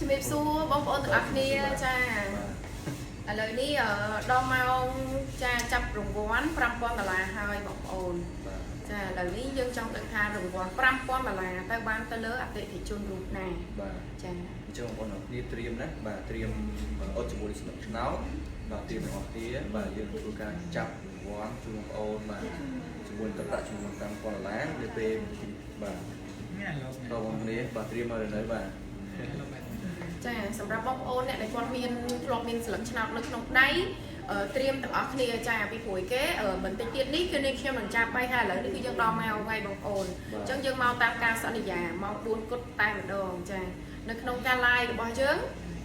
ជំរាបសួរបងប្អូនទាំងអស់គ្នាចាឥឡូវនេះដល់ម៉ោងចាចាប់រង្វាន់5000ដុល្លារហើយបងប្អូន បាទ ចាឥឡូវនេះយើងចង់ដឹងថារង្វាន់5000ដុល្លារទៅបានទៅលើអតិថិជនរូបណា បាទ ចា អញ្ចឹងបងប្អូនទាំងអស់គ្នាត្រៀមណាបាទត្រៀមអត់ជាមួយនឹងស្លឹកឆ្នោតបាទត្រៀមទាំងអស់គ្នាបាទយើងធ្វើការចាប់រង្វាន់ជូនបងប្អូនបាទជាមួយនឹងទឹកប្រាក់ចំនួន5000ដុល្លារនៅពេលបាទ មានអាឡូ តបងប្អូនគ្នាបាទត្រៀមមកនៅបាទ ចាសម្រាប់បងប្អូនអ្នកដែលគាត់មានធ្លាប់មានស្លឹកឆ្នោតនៅក្នុងដៃត្រៀមទាំងអស់គ្នាចាពីព្រួយគេបន្តិចទៀតនេះគឺនាងខ្ញុំនឹងចាប់បាយហើយឥឡូវនេះគឺយើងដល់ម៉ោងហើយបងប្អូនអញ្ចឹងយើងមកតាមការសន្យាម៉ោង4គត់តែម្ដងចានៅក្នុងការ live របស់យើង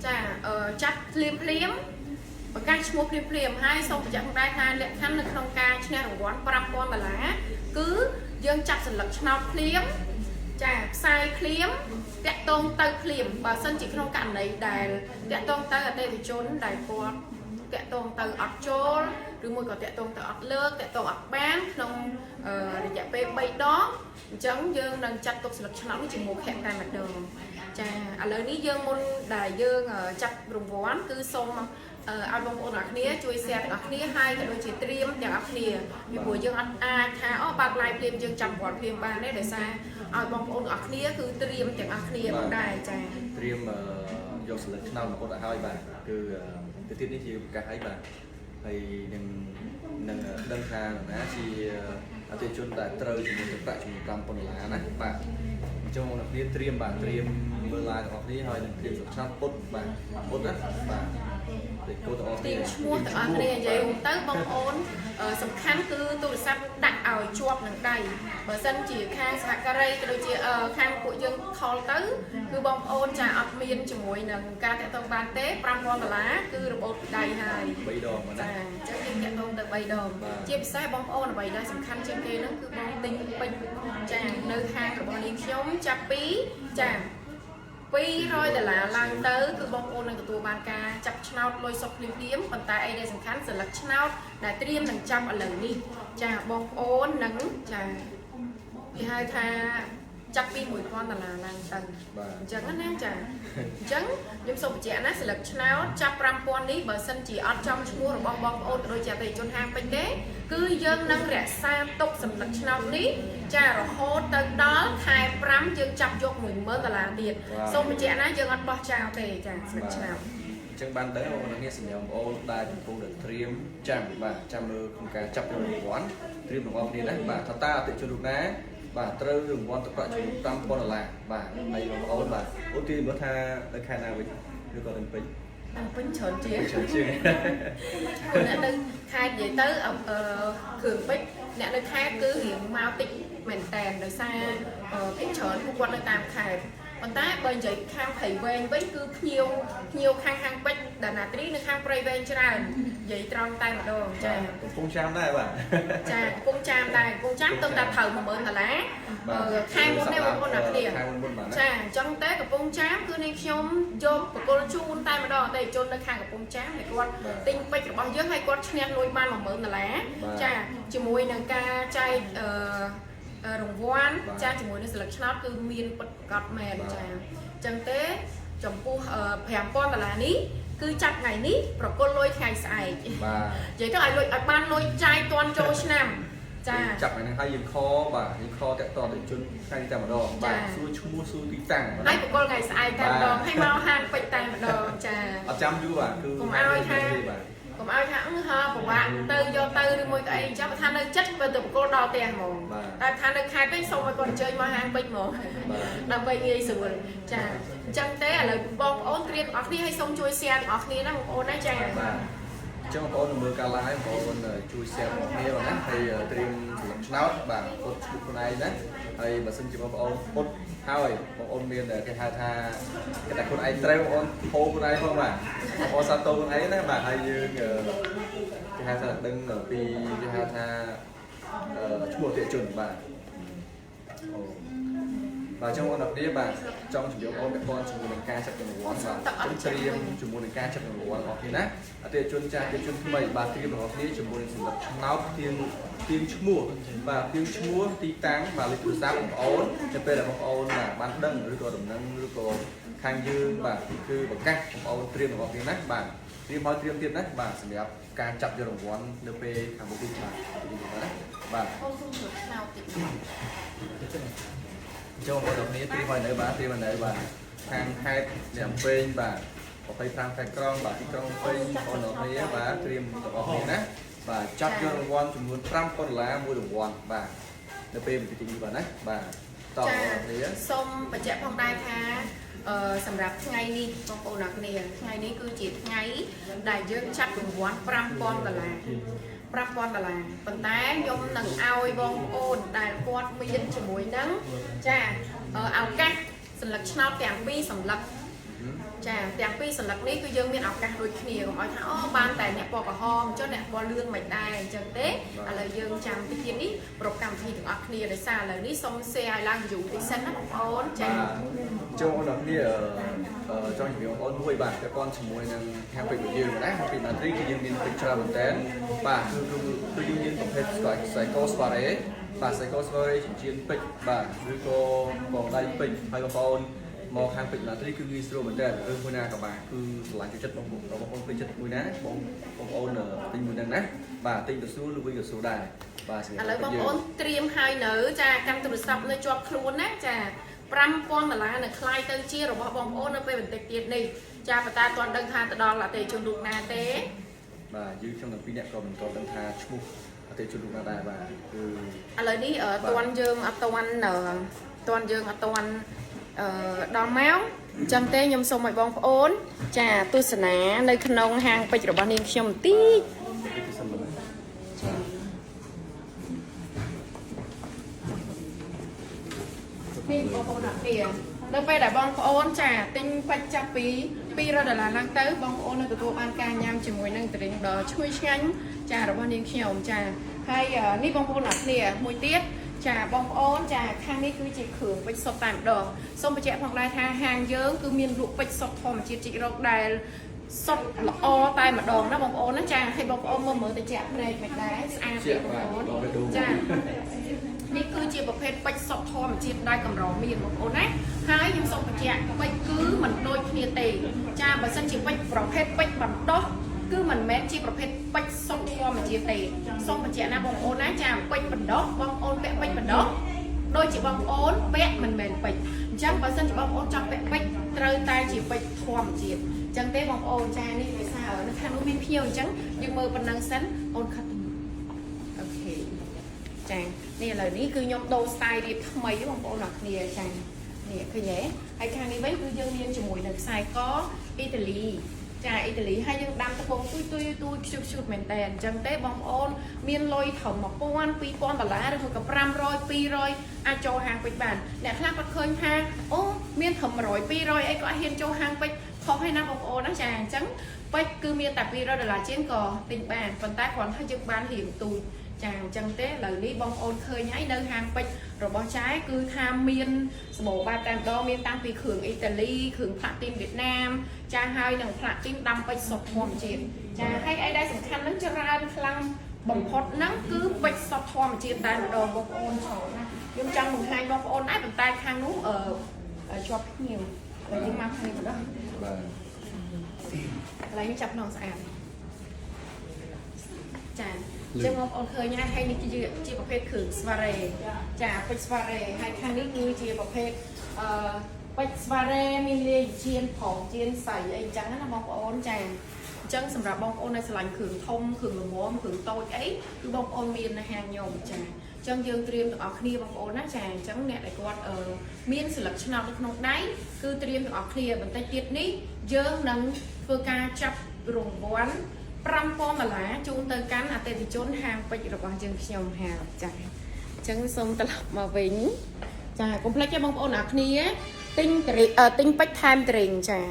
ចាចាប់ភ្លាមភ្លាមប្រកាសឈ្មោះភ្លាមភ្លាមហើយសូមបញ្ជាក់ផងដែរថាលក្ខខណ្ឌនៅក្នុងការឈ្នះរង្វាន់5000ដុល្លារគឺយើងចាប់សន្លឹកឆ្នោតភ្លាម ចាផ្សាយភ្លាមតាក់ទងទៅភ្លាមបើសិនជាក្នុងករណីដែលតាក់ទងទៅអតិថិជនដែលគាត់តាក់ទងទៅអត់ចូលឬមួយក៏តាក់ទងទៅអត់លើកតាក់ទងអត់បានក្នុងរយៈពេល3ដងអញ្ចឹងយើងនឹងចាត់ទុកស្លឹកឆ្នោតនេះជាមោខៈតែម្ដងចាឥឡូវនេះយើងមុនដែលយើងចាប់រង្វាន់គឺសូមឲ្យបងប្អូនទាំងអស់គ្នាជួយ share ទាំងអស់គ្នាហើយក៏ដូចជាត្រៀមទាំងអស់គ្នាពីព្រោះយើងអត់អាចថាអូបើក live ភ្លាមយើងចាប់រង្វាន់ភ្លាមបានទេដោយសារឲ្យបងប្អូនទាំងអស់គ្នាគឺត្រៀមទាំងអស់គ្នាផងដែរចា ត្រៀមយកស្លឹកឆ្នោតមកអត់ឲ្យហើយបាទគឺទៅទៀតនេះជាប្រកាសហើយបាទហើយនឹងដឹងថានរណាជាអតិថិជនដែលត្រូវជាមួយទឹកប្រាក់ចំនួន5000ដុល្លារណាបាទអញ្ចឹងបងប្អូនគ្នាត្រៀមបាទត្រៀមមើល live ទាំងអស់គ្នាហើយនឹងត្រៀមស្លឹកឆ្នោតពុតបាទពុតណាបាទតិចកូនទាំងអស់គ្នា ទៀងឈ្មោះទាំងអស់គ្នានិយាយរួមទៅបងប្អូនសំខាន់គឺទូរស័ព្ទដាក់ឲ្យជាប់នឹងដៃបើសិនជាខាងសហការីក៏ដូចជាខាងពួកយើងខលទៅគឺបងប្អូនចាអត់មានជាមួយនឹងការតាក់ទងបានទេ5000ដុល្លារគឺរបូតពីដៃហើយ 3ដងបាទ ចា ណា អញ្ចឹងយើងតាក់ទងទៅ3ដង បាទ ជាពិសេសបងប្អូនអ្វីដែលសំខាន់ជាងគេហ្នឹងគឺបងទិញពេជ្រចានៅហាងរបស់នាងខ្ញុំចាប់ពីចា200ដុល្លារឡើងទៅគឺបងប្អូននឹងទទួលបានការចាប់ឆ្នោតលុយសុទ្ធភ្លាមៗប៉ុន្តែអីដែលសំខាន់សន្លឹកឆ្នោតដែលត្រៀមនឹងចាប់ឥឡូវនេះចាបងប្អូននឹងចាគេហៅថាចាប់ពី1000ដុល្លារឡើងទៅ បាទ អញ្ចឹងណាចាអញ្ចឹងខ្ញុំសូមបញ្ជាក់ណាសន្លឹកឆ្នោតចាប់5000នេះបើសិនជាអត់ចំឈ្មោះរបស់បងប្អូនក៏ដូចជាអតិថិជនហាងពេជ្រទេគឺយើងនឹងរក្សាទុកសន្លឹកឆ្នោតនេះចារហូតទៅដល់ខែ5យើងចាប់យក10000ដុល្លារទៀតសូមបញ្ជាក់ណាយើងអត់បោះចោលទេចាសន្លឹកឆ្នោត អញ្ចឹងបានដឹងបងប្អូនគ្នាសម្រាប់បងប្អូនដែលកំពុងតែត្រៀមចាំបាទចាំមើលក្នុងការចាប់រង្វាន់ត្រៀមរបស់គ្នាណាបាទថាតើអតិថិជនរូបណាបាទត្រូវរង្វាន់ទឹកប្រាក់ចំនួន5000ដុល្លារបាទហើយបងប្អូនបាទឧទាហរណ៍មើលថានៅខែណាវិញឬក៏នៅពេញ អង្គពេញច្រើនជាង ច្រើនជាង ព្រោះអ្នកនៅខេត្តនិយាយទៅអឺគ្រឿងពេជ្រអ្នកនៅខេត្តគឺរៀងមកតិចមែនតែនដោយសារភាគច្រើនពួកគាត់នៅតាមខេត្តប៉ុន្តែបើនិយាយខាងព្រៃវែងវិញគឺភ្ញៀវភ្ញៀវខាងហាងពេជ្រដាណាត្រីនៅខាងព្រៃវែងច្រើននិយាយត្រង់តែម្ដងចា កំពុងចាំដែរបាទ ចាកំពង់ចាមដែរកំពង់ចាមទៅតែត្រូវ10000ដុល្លារខែមុននេះបងប្អូនអ្នកគ្នា ខែមុនមុនបាទណា ចាអញ្ចឹងតែកំពង់ចាមគឺនាងខ្ញុំយកបកគលជូនតែម្ដងអតិថិជននៅខាងកំពង់ចាមដែលគាត់ទិញពេជ្ររបស់យើងហើយគាត់ឈ្នះលុយបាន10000ដុល្លារចាជាមួយនឹងការចែករង្វាន់ចាជាមួយនឹងស្លឹកឆ្នោតគឺមានពិតប្រាកដមែនចាអញ្ចឹងទេចំពោះ5000ដុល្លារនេះគឺចាប់ថ្ងៃនេះប្រគល់លុយថ្ងៃស្អែក បាទ និយាយទៅឲ្យលុយឲ្យបានលុយចាយតាន់ចូលឆ្នាំចា ចាប់ថ្ងៃហ្នឹងហើយយើងខបាទយើងខតាក់តអតិថិជនថ្ងៃនេះតែម្ដងបាទសួរឈ្មោះសួរទីតាំងបាទ ហើយបកគលថ្ងៃស្អែកតែម្ដងហើយមកហាងពេជ្រតែម្ដងចា អត់ចាំយូរបាទគឺ កុំឲ្យថា បាទ កុំឲ្យថាអឺហឺពិបាកទៅយកទៅឬមួយក៏អីអញ្ចឹងបើថានៅចិត្តបើទៅបកគលដល់ផ្ទះហ្មងតែថានៅខេត្តវិញសូមឲ្យគាត់អញ្ជើញមកហាងពេជ្រហ្មងដើម្បីងាយស្រួលចាអញ្ចឹងទេឥឡូវបងប្អូនត្រៀមទាំងអស់គ្នាឲ្យសូមជួយ share ទាំងអស់គ្នាណាបងប្អូនណាចា បាទអញ្ចឹងបងប្អូននឹងមើលការ live បងប្អូនជួយ share របស់គ្នាបាទណាហើយត្រៀមស្លឹកឆ្នោតបាទពុតឈ្មោះខ្លួនឯងណាហើយបើសិនជាបងប្អូនពុតហើយបងប្អូនមានគេហៅថាគេតែខ្លួនឯងត្រូវបងប្អូនហូខ្លួនឯងផងបាទបងប្អូនសាទរខ្លួនឯងណាបាទហើយយើងគេហៅថាដឹងពីគេហៅថាឈ្មោះអតិថិជនបាទអូបាទចង់បងប្អូនគ្នាបាទចង់ជម្រាបបងប្អូនពាក់ព័ន្ធជាមួយនឹងការចាប់រង្វាន់បាទអញ្ចឹងត្រៀមជាមួយនឹងការចាប់រង្វាន់របស់គ្នាណាអតិថិជនចាស់អតិថិជនថ្មីបាទត្រៀមរបស់គ្នាជាមួយនឹងសន្លឹកឆ្នោតទៀងទៀងឈ្មោះបាទទៀងឈ្មោះទីតាំងបាទលេខទូរស័ព្ទបងប្អូនទៅពេលដែលបងប្អូនបាទបានដឹងឬក៏ដំណឹងឬក៏ ខាងយើងបាទគឺប្រកាសបងប្អូនត្រៀមរបស់គ្នាណាបាទត្រៀមហើយត្រៀមទៀតណាបាទសម្រាប់ការចាប់យករង្វាន់នៅពេលខាងមុខនេះបាទណាបាទ អូនសូមស្លឹកឆ្នោតតិច ចូលបងប្អូនគ្នាត្រៀមហើយនៅបាទត្រៀមហើយនៅបាទខាងខេត្តអ្នកពេញបាទ25ខេត្តក្រុងបាទទីក្រុងពេញបងប្អូនគ្នាបាទត្រៀមទាំងអស់គ្នាណាបាទចាប់យករង្វាន់ចំនួន5000ដុល្លារមួយរង្វាន់បាទនៅពេលបន្តិចនេះបាទណាបាទតបងប្អូនគ្នា សូមបញ្ជាក់ផងដែរថាសម្រាប់ថ្ងៃនេះបងប្អូនអរគ្នាថ្ងៃនេះគឺជាថ្ងៃដែលយើងចាប់រង្វាន់5000ដុល្លារ5000ដុល្លារប៉ុន្តែខ្ញុំនឹងឲ្យបងប្អូនដែលគាត់មានជាមួយនឹងចាឱកាសសន្លឹកឆ្នោតទាំងពីរសន្លឹកចាទាំងពីរសន្លឹកនេះគឺយើងមានឱកាសដូចគ្នាកុំឲ្យថាអូបានតែអ្នកពណ៌ក្រហមចុះអ្នកពណ៌លឿងមិនដែរអញ្ចឹងទេឥឡូវយើងចាំតិចទៀតនេះប្រពកម្មវិធីទាំងអស់គ្នាដោយសារឥឡូវនេះសូម share ឲ្យឡើង view តិចសិនណាបងប្អូនចា ចូលបងប្អូនគ្នាចង់ជម្រាបបងប្អូនមួយបាទពាក់ព័ន្ធជាមួយនឹងហាងពេជ្ររបស់យើងណាហាងពេជ្រម៉ាត្រីគឺយើងមានពេជ្រច្រើនមែនតើបាទគឺគឺយើងមានប្រភេទស្គាល់ខ្សែកស្វារ៉េបាទខ្សែកស្វារ៉េចិញ្ចៀនពេជ្របាទឬក៏បងដៃពេជ្រហើយបងប្អូនមកហាងពេជ្រម៉ាត្រីគឺងាយស្រួលមែនតើឬមួយណាក៏បានគឺស្រឡាញ់ចូលចិត្តបងប្អូនបងប្អូនពេញចិត្តមួយណាបងបងប្អូនទិញមួយហ្នឹងណាបាទទិញទៅស្រួលឬវិញក៏ស្រួលដែរបាទសម្រាប់ ឥឡូវបងប្អូនត្រៀមហើយនៅចាកាន់ទូរស័ព្ទនៅជាប់ខ្លួនណាចា5000ដុល្លារនៅคล้ายទៅជារបស់បងប្អូននៅពេលបន្តិចទៀតនេះចាបតាតន់ដឹងថាទៅដល់អតិជនរូបណាទេ បាទយើងខ្ញុំទាំងពីរអ្នកក៏មិនទាន់ដឹងថាឈ្មោះអតិជនរូបណាដែរបាទគឺ ឥឡូវនេះតន់យើងអត់តន់តន់យើងអត់តន់អឺដល់មកអញ្ចឹងទេខ្ញុំសូមឲ្យបងប្អូន ចាទស្សនានៅក្នុងហាងពេជ្ររបស់នាងខ្ញុំបន្តិច គឺសិនមក ចានេះបងប្អូនអរគ្នានៅពេលដែលបងប្អូនចាទិញពេជ្រចាប់ពី200ដុល្លារឡើងទៅបងប្អូននឹងទទួលបានការញ៉ាំជាមួយនឹងត្រីងដ៏ឈ្ងុយឆ្ងាញ់ចារបស់នាងខ្ញុំចាហើយនេះបងប្អូនអរគ្នាមួយទៀតចាបងប្អូនចាខាងនេះគឺជាគ្រឿងពេជ្រសុទ្ធតែម្ដងសូមបញ្ជាក់ផងដែរថាហាងយើងគឺមានលក់ពេជ្រសុទ្ធធម្មជាតិជីករោគដែលសុទ្ធល្អតែម្ដងណាបងប្អូនណាចាឲ្យបងប្អូនមើលមើលទៅជាក់ភ្នែកមិនដែរស្អាត ជា ទេបង បាទ ប្អូន ដល់ទៅដូ ចានេះគឺជាប្រភេទពេជ្រសុទ្ធធម្មជាតិដែលកម្រមានបងប្អូនណាហើយខ្ញុំសូមបញ្ជាក់ពេជ្រគឺមិនដូចគ្នាទេចាបើសិនជាពេជ្រប្រភេទពេជ្របណ្ដោះគឺមិនមែនជាប្រភេទពេជ្រសុទ្ធធម្មជាតិទេសូមបញ្ជាក់ណាបងប្អូនណាចាពេជ្របណ្ដោះបងប្អូនពាក់ពេជ្របណ្ដោះដូចជាបងប្អូនពាក់មិនមែនពេជ្រអញ្ចឹងបើសិនជាបងប្អូនចង់ពាក់ពេជ្រត្រូវតែជាពេជ្រធម្មជាតិអញ្ចឹងទេបងប្អូនចានេះដោយសារនៅខាងនោះមានភ្ញៀវអញ្ចឹងយើងមើលប៉ុណ្ណឹងសិនអូនខិតទៅ OK ចានេះឥឡូវនេះគឺខ្ញុំដូរ style រៀបថ្មីបងប្អូនអរគ្នាចានេះឃើញទេហើយខាងនេះវិញគឺយើងមានជាមួយនឹងខ្សែកអ៊ីតាលីចាអ៊ីតាលីហើយយើងដាំត្បូងទួយទួយទួយខ្ជុតខ្ជុតមែនតើអញ្ចឹងទេបងប្អូនមានលុយត្រឹម1000 2000ដុល្លារឬមួយក៏500 200អាចចូលហាងពេជ្របានអ្នកខ្លះគាត់ឃើញថាអូមានត្រឹម100 200អីក៏ហ៊ានចូលហាងពេជ្រខុសហើយណាបងប្អូនណាចាអញ្ចឹងពេជ្រគឺមានតែ200ដុល្លារជាងក៏ទិញបានប៉ុន្តែគ្រាន់តែយើងបានរៀងទូចចាអញ្ចឹងទេឥឡូវនេះបងប្អូនឃើញហើយនៅហាងពេជ្ររបស់ចែគឺថាមានសម្បូរបែបតែម្ដងមានតាំងពីគ្រឿងអ៊ីតាលីគ្រឿងផ្លាទីនវៀតណាមចាហើយនិងផ្លាទីនដាំពេជ្រសុទ្ធធម្មជាតិចាហើយអីដែលសំខាន់ហ្នឹងច្រើនខ្លាំងបំផុតហ្នឹងគឺពេជ្រសុទ្ធធម្មជាតិតែម្ដងបងប្អូនច្រើនណាខ្ញុំចង់បង្ហាញបងប្អូនដែរប៉ុន្តែខាងនោះអឺជាប់ភ្ញៀវឥឡូវយើងមកខាងនេះម្ដង បាទ កន្លែងនេះចាប់ភ្នងស្អាតចាអញ្ចឹងបងប្អូនឃើញហើយហើយនេះគឺជាប្រភេទគ្រឿងស្វារ៉េចាពេជ្រស្វារ៉េហើយខាងនេះគឺជាប្រភេទអឺពេជ្រស្វារ៉េមានលាយជៀនផងជៀនសៃអីអញ្ចឹងណាបងប្អូនចាអញ្ចឹងសម្រាប់បងប្អូនដែលស្រឡាញ់គ្រឿងធំគ្រឿងល្មមគ្រឿងតូចអីគឺបងប្អូនមាននៅហាងខ្ញុំចាអញ្ចឹងយើងត្រៀមទាំងអស់គ្នាបងប្អូនណាចាអញ្ចឹងអ្នកដែលគាត់មានស្លឹកឆ្នោតនៅក្នុងដៃគឺត្រៀមទាំងអស់គ្នាបន្តិចទៀតនេះយើងនឹងធ្វើការចាប់រង្វាន់5000ដុល្លារជូនទៅកាន់អតិថិជនហាងពេជ្ររបស់យើងខ្ញុំហើយចាអញ្ចឹងសូមត្រឡប់មកវិញចាកុំភ្លេចទេបងប្អូនអរគ្នាទិញត្រីទិញពេជ្រថែមត្រីងចា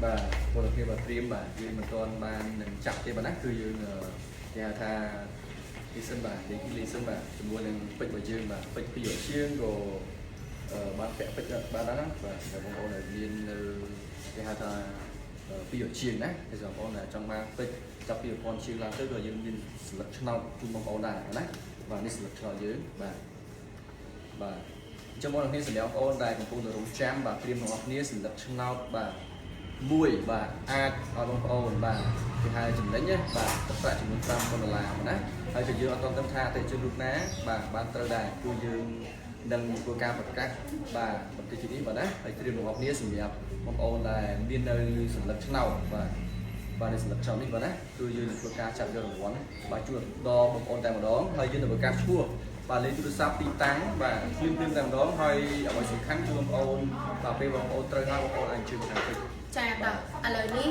បាទពលភាពបាទត្រៀមបាទយើងមិនទាន់បាននឹងចាប់ទេបាទណាគឺយើងគេហៅថាលីសិនបាទនិយាយលីសិនបាទជាមួយនឹងពេជ្ររបស់យើងបាទពេជ្រពីរជាងក៏បានពាក់ពេជ្របានដែរណាបាទសម្រាប់បងប្អូនដែលមាននៅគេហៅថាពីរជាងណាហើយសម្រាប់បងប្អូនដែលចង់បានពេជ្រចាប់ពី1000ជាងឡើងទៅក៏យើងមានស្លឹកឆ្នោតជូនបងប្អូនដែរណា បាទនេះស្លឹកឆ្នោតយើងបាទបាទអញ្ចឹងបងប្អូនសម្រាប់បងប្អូនដែលកំពុងតែរងចាំបាទត្រៀមទាំងអស់គ្នាសន្លឹកឆ្នោតបាទមួយបាទអាចឲ្យបងប្អូនបាទគេហៅចំណេញណាបាទទឹកប្រាក់ចំនួន5000ដុល្លារណាហើយក៏យើងអត់ទាន់ដឹងថាអតិថិជនរូបណាបាទបានត្រូវដែរគឺយើងនឹងធ្វើការប្រកាសបាទបន្តិចនេះបាទណាហើយត្រៀមទាំងអស់គ្នាសម្រាប់បងប្អូនដែលមាននៅសន្លឹកឆ្នោតបាទបាទនៅសន្លឹកឆ្នោតនេះបាទណាគឺយើងនឹងធ្វើការចាប់យករង្វាន់បាទជួនដល់បងប្អូនតែម្ដងហើយយើងនឹងប្រកាសឈ្មោះបាទលេខទូរស័ព្ទទីតាំងបាទភ្លាមៗតែម្ដងហើយអ្វីសំខាន់គឺបងប្អូនបាទពេលបងប្អូនត្រូវហើយបងប្អូនអាចអញ្ជើញមកខាងពេជ្រ ចាតោះឥឡូវនេះ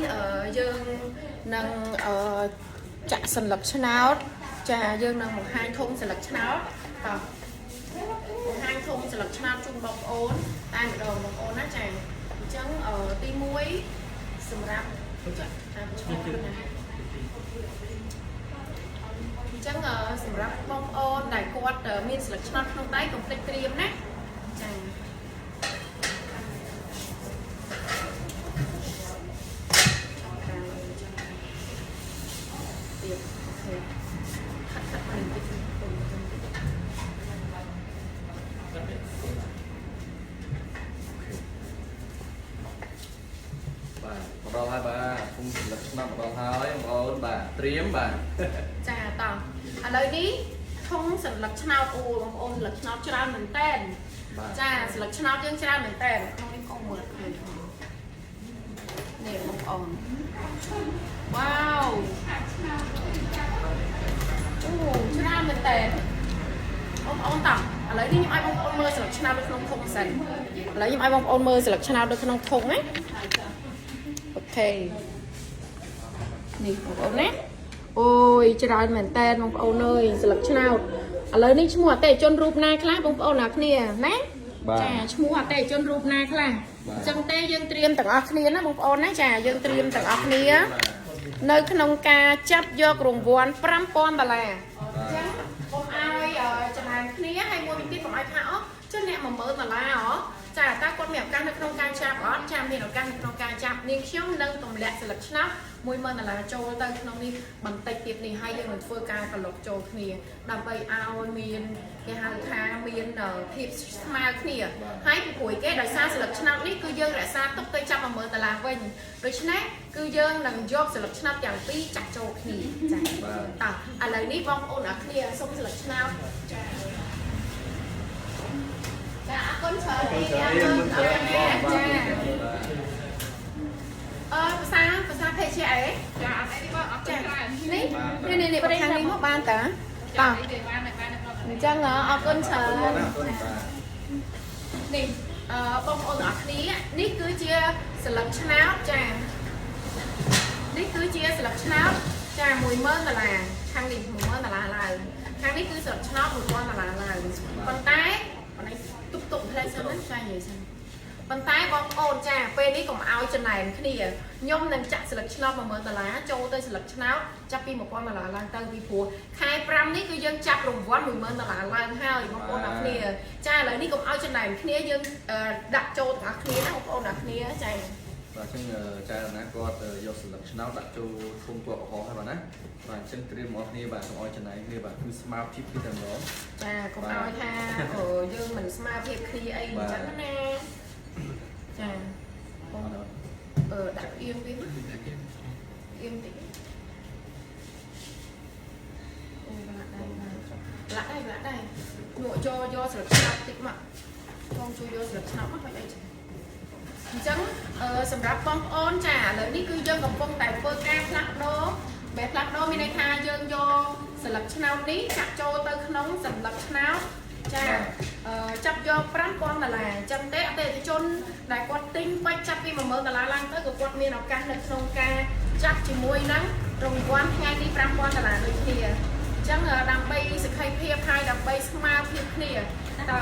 យើងនឹងចាក់សន្លឹកឆ្នោតចាយើងនឹងបង្ហាញធុងសន្លឹកឆ្នោតតោះបង្ហាញធុងសន្លឹកឆ្នោតជូនបងប្អូនតែម្ដងបងប្អូនណាចាអញ្ចឹងទី1សម្រាប់ចាអាឆ្នោតណាអញ្ចឹងសម្រាប់បងប្អូនដែលគាត់មានសន្លឹកឆ្នោតក្នុងដៃកុំភ្លេចត្រៀមណាចា ទៀត OK ខាត់ខាត់មកបន្តិច បាទមកដល់ហើយបាទគុំសន្លឹកឆ្នោតមកដល់ហើយបងប្អូនបាទត្រៀមបាទ ចាតោះឥឡូវនេះធុងសន្លឹកឆ្នោតអូបងប្អូនសន្លឹកឆ្នោតច្រើនមែនតែន បាទ ចាសន្លឹកឆ្នោតយើងច្រើនមែនតែនក្នុងនេះបងមើលឃើញនេះបងប្អូនវ៉ាវអូច្រើនមែនតែនបងប្អូនតោះឥឡូវនេះខ្ញុំឲ្យបងប្អូនមើលសន្លឹកឆ្នោតនៅក្នុងធុងសិនឥឡូវខ្ញុំឲ្យបងប្អូនមើលសន្លឹកឆ្នោតនៅក្នុងធុងណា OK នេះបងប្អូនណាអូយច្រើនមែនតែនបងប្អូនអើយស្លឹកឆ្នោតឥឡូវនេះឈ្មោះអតិថិជនរូបណាខ្លះបងប្អូនអ្នកគ្នាណា បាទ ចាឈ្មោះអតិថិជនរូបណាខ្លះ បាទ អញ្ចឹងទេយើងត្រៀមទាំងអស់គ្នាណាបងប្អូនណាចាយើងត្រៀមទាំងអស់គ្នានៅក្នុងការចាប់យករង្វាន់5000ដុល្លារអញ្ចឹងកុំឲ្យចំណានគ្នាហើយមួយវិញទៀតកុំឲ្យថាអូចុះអ្នក10000ដុល្លារហ៎ចាតើគាត់មានឱកាសនៅក្នុងការចាប់អត់ចាមានឱកាសនៅក្នុងការចាប់នាងខ្ញុំនឹងទម្លាក់ស្លឹកឆ្នោត10000ដុល្លារចូលទៅក្នុងនេះបន្តិចទៀតនេះហើយយើងនឹងធ្វើការក្លុកចូលគ្នាដើម្បីឲ្យមានគេហៅថាមានភាពស្មើគ្នាហើយពីព្រោះគេដោយសារស្លឹកឆ្នោតនេះគឺយើងរក្សាទុកទៅចាប់10000ដុល្លារវិញដូច្នេះគឺយើងនឹងយកស្លឹកឆ្នោតទាំងពីរចាក់ចូលគ្នាចា បាទ តោះឥឡូវនេះបងប្អូនអរគ្នាសូមស្លឹកឆ្នោតចាចាអរគុណច្រើន អរគុណច្រើនអរគុណច្រើនបងបាទ ចាអឺភាសាភាសាភេជាអី ចាអត់អីទេបងអរគុ ចា ណច្រើន នេះនេះនេះខាងនេះមកបានតា ចា តោះ អីទេបានហើយបានហើយ អញ្ចឹងអរគុណច្រើ អរគុណ ន អរគុណបាទ នេះអឺបងប្អូនទាំងអស់គ្នានេះគឺជាស្លឹកឆ្នោតចានេះគឺជាស្លឹកឆ្នោតចា10000ដុល្លារខាងនេះ10000ដុល្លារឡើងខាងនេះគឺស្លឹកឆ្នោត1000ដុល្លារឡើងប៉ុន្តែអនេះទុកទុកផ្លែសិនណាចានិយាយសិនប៉ុន្តែបងប្អូនចាពេលនេះកុំឲ្យចំណែនគ្នាខ្ញុំនឹងចាក់ស្លឹកឆ្នោត10000ដុល្លារចូលទៅស្លឹកឆ្នោតចាប់ពី1000ដុល្លារឡើងទៅពីព្រោះខែ5នេះគឺយើងចាប់រង្វាន់10000ដុល្លារឡើងហើយបងប្អូនទាំងគ្នាចាឥឡូវនេះកុំឲ្យចំណែនគ្នាយើងដាក់ចូលទាំងអស់គ្នាណាបងប្អូនទាំងគ្នាចា បាទអញ្ចឹងចែករណាគាត់យកសន្លឹកឆ្នោតដាក់ចូលធុងពណ៌ក្រហមហើយបាទណាបាទអញ្ចឹងត្រៀមមកគ្នាបាទកុំឲ្យចំណែនគ្នាបាទគឺស្មើភាពគ្នាតែម្ដង ចាកុំឲ្យថាយើងមិនស្មើភាពគ្នាអីអញ្ចឹងណាចាបងអឺដាក់អៀងវិញអៀងតិចអូបាក់ដែរបាក់ដែរបាក់ដែរលក់យកយកស្លឹកឆ្នោតតិចមកបងជួយយកស្លឹកឆ្នោតមកឲ្យអីចឹងអញ្ចឹងសម្រាប់បងប្អូនចាឥឡូវនេះគឺយើងកំពុងតែធ្វើការផ្លាស់ប្ដូរបែបផ្លាស់ប្ដូរមានន័យថាយើងយកស្លឹកឆ្នោតនេះចាក់ចូលទៅក្នុងសន្លឹកឆ្នោតចាចាប់យក5000ដុល្លារអញ្ចឹងទេអតិថិជនដែលគាត់ទិញបាច់ចាប់ពី10000ដុល្លារឡើងទៅក៏គាត់មានឱកាសនៅក្នុងការចាប់ជាមួយនឹងរង្វាន់ថ្ងៃនេះ5000ដុល្លារដូចគ្នាអញ្ចឹងដើម្បីសក្ខីភាពហើយដើម្បីស្មើភាពគ្នាតើ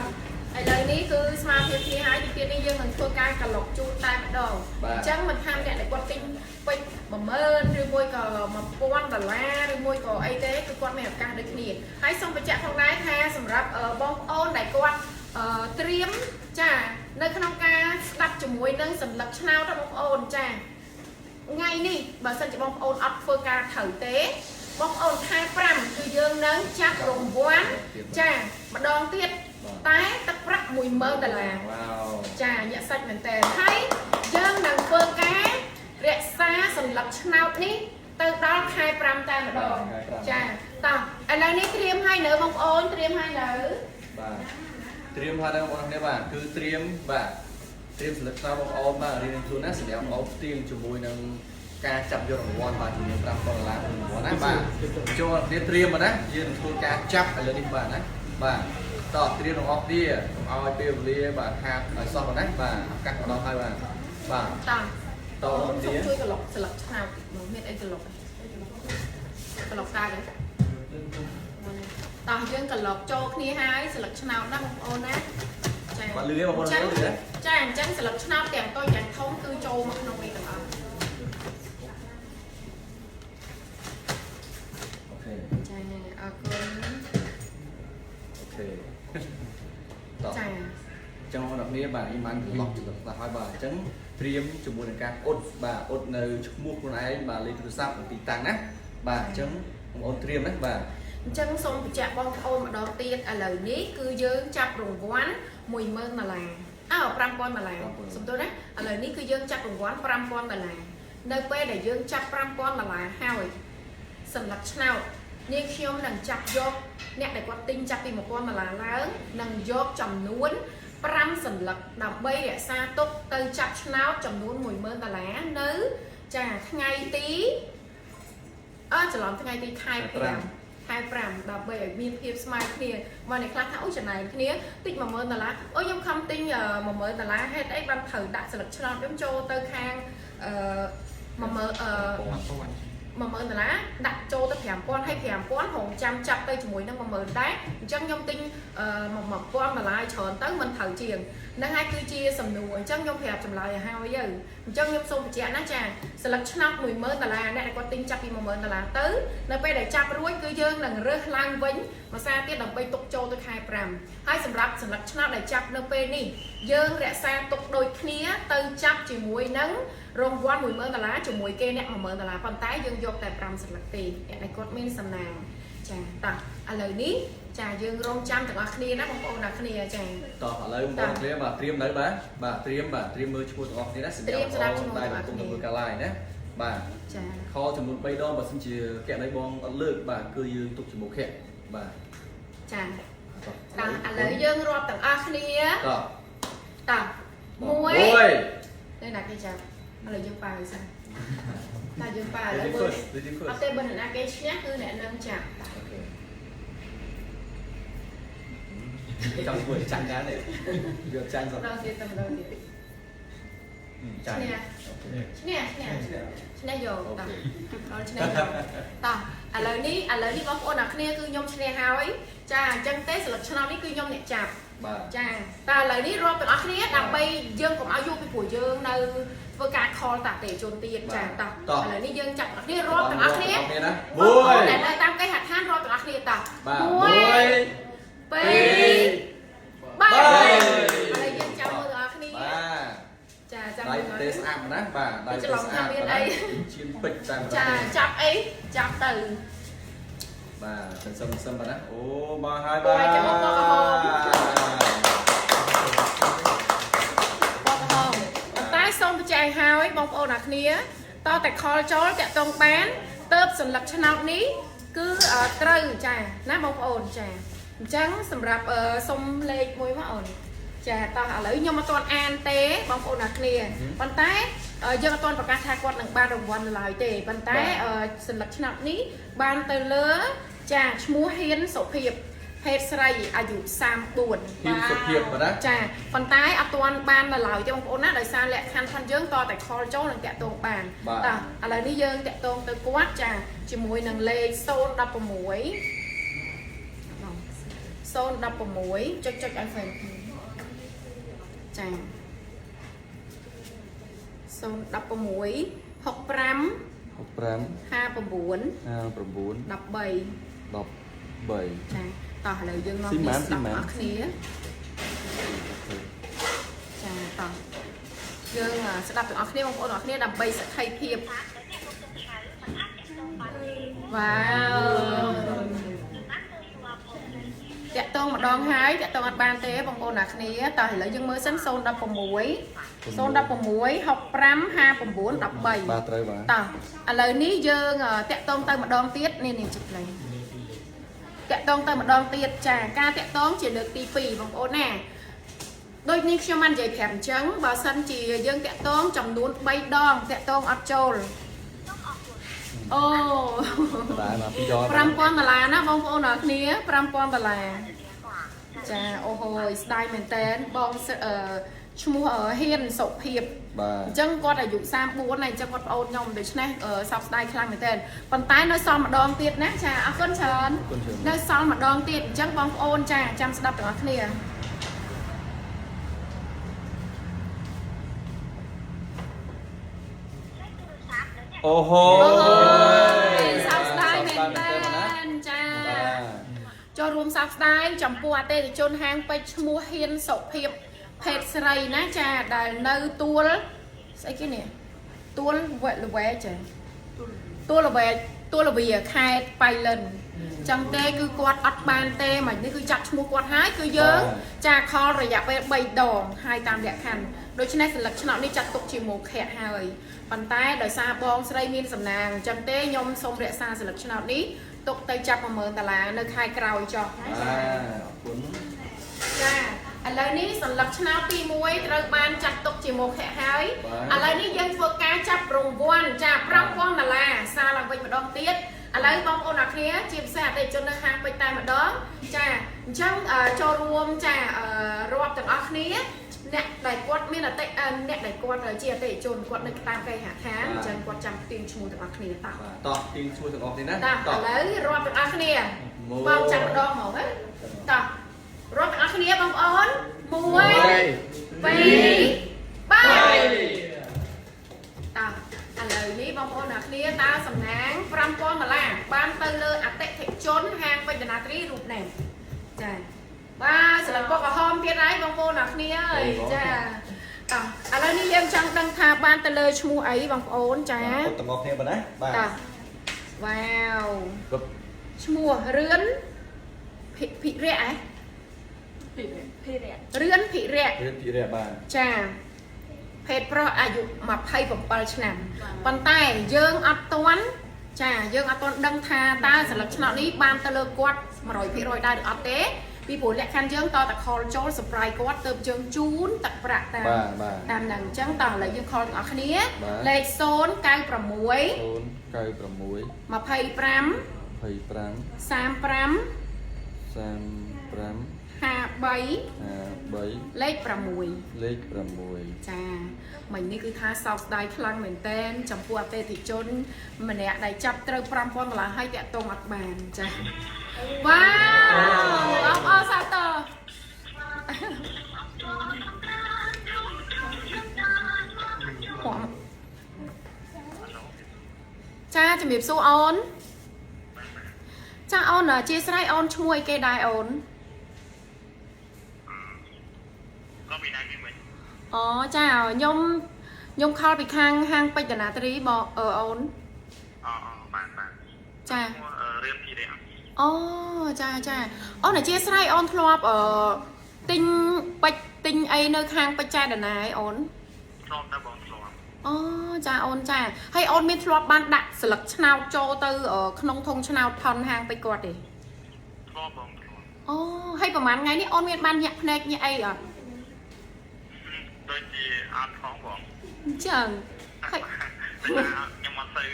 ឥឡូវនេះគឺស្មើភាពគ្នាហើយទីទៀតនេះយើងនឹងធ្វើការក្លុកជូនតែម្ដងអញ្ចឹងមិនថាអ្នកដែលគាត់ទិញពេជ្រ10000ឬមួយក៏1000ដុល្លារឬមួយក៏អីទេគឺគាត់មានឱកាសដូចគ្នាហើយសូមបញ្ជាក់ផងដែរថាសម្រាប់បងប្អូនដែលគាត់ត្រៀមចានៅក្នុងការស្ដាប់ជាមួយនឹងសន្លឹកឆ្នោតបងប្អូនចាថ្ងៃនេះបើសិនជាបងប្អូនអត់ធ្វើការត្រូវទេ បងប្អូនខែ5គឺយើងនឹងចាប់រង្វាន់ចាម្ដងទៀតតែទឹកប្រាក់10000ដុល្លារចាញាក់សាច់មែនតើហើយយើងនឹងធ្វើការរក្សាសន្លឹកឆ្នោតនេះទៅដល់ខែ5តែម្ដងចាតោះឥឡូវនេះត្រៀមឲ្យនៅបងប្អូនត្រៀមឲ្យនៅ បាទត្រៀមហើយបងប្អូនគ្នាបាទគឺត្រៀមបាទត្រៀមសន្លឹកឆ្នោតបងប្អូនបាទរៀងខ្លួនណាសម្រាប់បងប្អូនផ្ទៀងជាមួយនឹងការចាប់យករង្វាន់បាទចំនួន5000ដុល្លាររង្វាន់ណាបាទចូលគ្នាត្រៀមណាយើងនឹងធ្វើការចាប់ឥឡូវនេះបាទណាបាទតោះត្រៀមទាំងអស់គ្នាកុំឲ្យពេលវេលាបាទខាតឲ្យសោះណាបាទឱកាសម្ដងហើយបាទបាទ តោះ តោះ សូមជួយក្លុកស្លឹកឆ្នោតមកមានអីក្លុកក្លុកកាយតោះយើងក្លុកចូលគ្នាហើយស្លឹកឆ្នោតណាបងប្អូនណាចា បាទលឺបងប្អូនលឺទេ ចាអញ្ចឹងស្លឹកឆ្នោតទាំងតូចទាំងធំគឺចូលមកក្នុងនេះទាំងអស់ OK ចាអរគុណ OK តោះ ចា ចឹងបងប្អូនគ្នាបាទនេះបានក្លុកចំណុចខ្លះហើយបាទអញ្ចឹងត្រៀមជាមួយនឹងការអ៊ុតបាទអ៊ុតនៅឈ្មោះខ្លួនឯងបាទលេខទូរស័ព្ទនិងទីតាំងណាបាទអញ្ចឹងបងប្អូនត្រៀមណាបាទ អញ្ចឹងសូមបញ្ជាក់បងប្អូនម្ដងទៀតឥឡូវនេះគឺយើងចាប់រង្វាន់10000ដុល្លារអើ5000ដុល្លារសំទោសណាឥឡូវនេះគឺយើងចាប់រង្វាន់5000ដុល្លារនៅពេលដែលយើងចាប់5000ដុល្លារហើយសម្រាប់ឆ្នោតនាងខ្ញុំនឹងចាប់យកអ្នកដែលគាត់ទិញចាប់ពី1000ដុល្លារឡើងនឹងយកចំនួន5សន្លឹកដើម្បីរក្សាទុកទៅចាប់ឆ្នោតចំនួន10000ដុល្លារនៅចាថ្ងៃទីអើច្រឡំថ្ងៃទីខែ5ខែ5ដើម្បីឲ្យមានភាពស្មើគ្នាមកអ្នកខ្លះថាអូចំណែនគ្នាតិច10000ដុល្លារអូខ្ញុំខំទិញ10000ដុល្លារហេតុអីបានត្រូវដាក់ស្លឹកឆ្នោតខ្ញុំចូលទៅខាងអឺ10000អឺ10000ដុល្លារដាក់ចូលទៅ5000ហើយ5000រងចាំចាប់ទៅជាមួយនឹង10000ដែរអញ្ចឹងខ្ញុំទិញ1000ដុល្លារច្រើនទៅមិនត្រូវជាងហ្នឹងហើយគឺជាសំណួរអញ្ចឹងខ្ញុំប្រាប់ចម្លើយឲ្យហើយទៅអញ្ចឹងខ្ញុំសូមបញ្ជាក់ណាចាស្លឹកឆ្នោត10000ដុល្លារអ្នកដែលគាត់ទិញចាប់ពី10000ដុល្លារទៅនៅពេលដែលចាប់រួចគឺយើងនឹងរើសឡើងវិញមួយសារទៀតដើម្បីទុកចូលទៅខែ5ហើយសម្រាប់ស្លឹកឆ្នោតដែលចាប់នៅពេលនេះយើងរក្សាទុកដូចគ្នាទៅចាប់ជាមួយនឹងរង្វាន់10000ដុល្លារជាមួយគេអ្នក10000ដុល្លារប៉ុន្តែយើងយកតែ5សន្លឹកទេអ្នកដែលគាត់មានសំណាងចាតោះឥឡូវនេះចាយើងរងចាំទាំងអស់គ្នាណាបងប្អូនទាំងគ្នាចា តោះឥឡូវបងប្អូនគ្នាបាទត្រៀមនៅបាទបាទត្រៀមបាទត្រៀមមើលឈ្មោះទាំងអស់គ្នាណាសម្រាប់បងតែកំពុងមើលការ live ណាបាទ ចា ខចំនួន3ដងបើសិនជាកណីបងអត់លើកបាទគឺយើងទុកជាមួយខៈបាទ ចា តោះ តោះឥឡូវយើងរាប់ទាំងអស់គ្នា តោះ តោះ1នេះណាគេចាប់ឥឡូវយើងប៉ាវសិនតែយើងប៉ាវឥឡូវបើអត់ទេបើអ្នកណាគេឈ្នះគឺអ្នកនឹងចាប់ OK ចង់ធ្វើចាញ់ដែរនេះយកចាញ់សោះ ដល់ទៀតតែម្ដងទៀត ចាញ់ ឈ្នះឈ្នះឈ្នះឈ្នះយកតោះដល់ឈ្នះយកតោះឥឡូវនេះឥឡូវនេះបងប្អូនអ្នកគ្នាគឺខ្ញុំឈ្នះហើយចាអញ្ចឹងទេស្លឹកឆ្នោតនេះគឺខ្ញុំអ្នកចាប់ បាទ ចាតើឥឡូវនេះរាប់ទាំងអស់គ្នាដើម្បីយើងកុំឲ្យយូរពីព្រោះយើងនៅធ្វើការ call តាទេជនទៀតចាតោះឥឡូវនេះយើងចាប់ទាំងអស់គ្នារាប់ទាំងអស់គ្នា ណា បងប្អូន 1 ដែលនៅតាមគេហដ្ឋានរាប់ទាំងអស់គ្នាតោះ បាទ 1 1 2 2 3ឥឡូវយើងចាំមើលទាំងអស់គ្នា បាទ ចាចាំ ដៃ មើលទាំងអស់ ទេស្អាតណាបាទដៃទេស្អាតឈាមពេជ្រតាម ចាចាប់អីចាប់ទៅ បាទសិនសិនសិនបាទណាអូមកហើយបាទ អូយចាំមកពណ៌ក្រហម ពណ៌ក្រហមប៉ុន្តែសូមបញ្ជាក់ឲ្យហើយបងប្អូនអ្នកគ្នាតតែខលចូលតាក់តងបានទៅសន្លឹកឆ្នោតនេះគឺត្រូវចាណាបងប្អូនចាអញ្ចឹងសម្រាប់សុំលេខមួយមកអូនចាតោះឥឡូវខ្ញុំអត់ទាន់អានទេបងប្អូនអ្នកគ្នាប៉ុន្តែយើងអត់ទាន់ប្រកាសថាគាត់នឹងបានរង្វាន់នៅឡើយទេប៉ុន្តែសន្លឹកឆ្នោតនេះបានទៅលើចាឈ្មោះហ៊ានសុភាពភេទស្រីអាយុ34 ហ៊ានសុភាពបាទណា ចាប៉ុន្តែអត់ទាន់បាននៅឡើយទេបងប្អូនណាដោយសារលក្ខខណ្ឌផងយើងតតែខលចូលនិងតាក់ទងបានតោះឥឡូវនេះយើងតាក់ទងទៅគាត់ចាជាមួយនឹងលេខ016 016ចុចចុចឲ្យហ្វេនចា016 65 65 59 59 13 13 ចាតោះឥឡូវយើងនាំគ្នាស្ដាប់អស់គ្នាចាតោះយើងស្ដាប់ទាំងអស់គ្នាបងប្អូនទាំងអស់គ្នាដើម្បីសក្ខីភាព អ្នកកំពុងហៅមិនអាចទាក់ទងបានទេ វ៉ាវតាក់តងម្ដងហើយតាក់តងអត់បានទេបងប្អូនអ្នកគ្នាតោះឥឡូវយើងមើលសិន016 016 65 59 13 បាទត្រូវបាទ តោះឥឡូវនេះយើងតាក់តងទៅម្ដងទៀតនេះនេះចុចលេខតាក់តងទៅម្ដងទៀតចាការតាក់តងជាលើកទី2បងប្អូនណាដូចនេះខ្ញុំបាននិយាយប្រាប់អញ្ចឹងបើសិនជាយើងតាក់តងចំនួន3ដងតាក់តងអត់ចូលអូ បាទបាទពីរដង 5000ដុល្លារណាបងប្អូនអរគ្នា5000ដុល្លារចាអូហូយស្ដាយមែនតើបងអឺឈ្មោះហ៊ានសុភាព បាទ អញ្ចឹងគាត់អាយុ34ហើយអញ្ចឹងគាត់ប្អូនខ្ញុំដូច្នេះសោកស្ដាយខ្លាំងមែនទែនប៉ុន្តែនៅសល់ម្ដងទៀតណាចាអរគុណច្រើន អរគុណច្រើន នៅសល់ម្ដងទៀតអញ្ចឹងបងប្អូនចាចាំស្ដាប់ទាំងអស់គ្នា អូហូ អូយសោកស្ដាយមែនទែនចា បាទ ចូលរួមសោកស្ដាយចំពោះអតិថិជនហាងពេជ្រឈ្មោះហ៊ានសុភាពភេទស្រីណាចាដែលនៅទួលស្អីគេនេះទួលវែលវែចាទួលវែទួលវៀខេត្តបៃលិនចឹងទេគឺគាត់អត់បានទេមិននេះគឺចាត់ឈ្មោះគាត់ហើយគឺយើងចាខលរយៈពេល3ដងហើយតាមលក្ខខណ្ឌដូច្នេះសន្លឹកឆ្នោតនេះចាត់ទុកជាមោខៈហើយប៉ុន្តែដោយសារបងស្រីមានសំណាងចឹងទេខ្ញុំសូមរក្សាសន្លឹកឆ្នោតនេះទុកទៅចាប់10000ដុល្លារនៅខែក្រោយចុះណា បាទ ចា អរគុណ ចាឥឡូវនេះសន្លឹកឆ្នោតទី1ត្រូវបានចាត់ទុកជាមោខៈហើយឥឡូវនេះយើងធ្វើការចាប់រង្វាន់ចា5000ដុល្លារសារឡើងវិញម្ដងទៀតឥឡូវបងប្អូនអរគ្នាជាពិសេសអតិថិជននៅហាងពេជ្រតែម្ដងចាអញ្ចឹងចូលរួមចារាប់ទាំងអស់គ្នាអ្នកដែលគាត់មានអតិអ្នកដែលគាត់ជាអតិថិជនគាត់នៅតាមគេហដ្ឋានអញ្ចឹងគាត់ចាំផ្ទៀងឈ្មោះទាំងអស់គ្នាតោះ បាទតោះទីឈ្មោះទាំងអស់គ្នាណា តោះឥឡូវរាប់ទាំងអស់គ្នាបងចាំម្ដងហ្មងណាតោះរាប់ទាំងអស់គ្នាបងប្អូន1 2 3តោះឥឡូវនេះបងប្អូនអ្នកគ្នាតើសំណាង5000ដុល្លារបានទៅលើអតិថិជនហាងពេជ្រណាត្រីរូបនេះចាបាទស្លឹកពណ៌ក្រហមទៀតហើយបងប្អូនអ្នកគ្នាអើយចាតោះឥឡូវនេះយើងចង់ដឹងថាបានទៅលើឈ្មោះអីបងប្អូនចា ពុតទាំងអស់គ្នាបាទណាបាទ តោះវ៉ាវ គប់ ឈ្មោះរឿនភិភិរៈហ៎ ភីរៈ រឿនភិរៈ រៀនពីរៈបាទ ចាភេទប្រុសអាយុ27ឆ្នាំប៉ុន្តែយើងអត់ទាន់ចាយើងអត់ទាន់ដឹងថាតើសន្លឹកឆ្នោតនេះបានទៅលើគាត់100%ដែរឬអត់ទេពីព្រោះលក្ខខណ្ឌយើងតតែ call ចូល surprise គាត់ទៅយើងជូនទឹកប្រាក់តាម បាទបាទ តាមហ្នឹងអញ្ចឹងតោះឥឡូវយើង call ទាំងអស់គ្នា បាទ លេខ096 096 25 25 35 35 53 53 លេខ6 លេខ6 ចាមិញនេះគឺថាសោកស្ដាយខ្លាំងមែនតែនចំពោះអតិថិជនម្នាក់ដែលចាប់ត្រូវ5000ដុល្លារហើយតាក់ទងអត់បានចាវ៉ាវអបអរសាទរហួមចាជំរាបសួរអូនចាអូនអធិស្ឋានអូនឈ្មោះអីគេដែរអូន ក៏ពីណាគេវិញ អូចាខ្ញុំខ្ញុំខលពីខាងហាងពេជ្រតាត្រីបងអឺអូន អូអូបាទបាទ ចា ឈ្មោះរឿនភីរៈ អូចាចាអូនអធិស្ឋានអូនធ្លាប់អឺទិញពេជ្រទិញអីនៅខាងពេជ្រចាតាណាឯអូន ធ្លាប់ដែរបងធ្លាប់ អូចាអូនចាហើយអូនមានធ្លាប់បានដាក់ស្លឹកឆ្នោតចូលទៅក្នុងធុងឆ្នោតថនហាងពេជ្រគាត់ទេ ធ្លាប់បងធ្លាប់ អូហើយប្រហែលថ្ងៃនេះអូនមានបានញាក់ភ្នែកញាក់អីអត់ ដូចជាអត់ផងបង អញ្ចឹងហើយ ខ្ញុំអត់ទៅ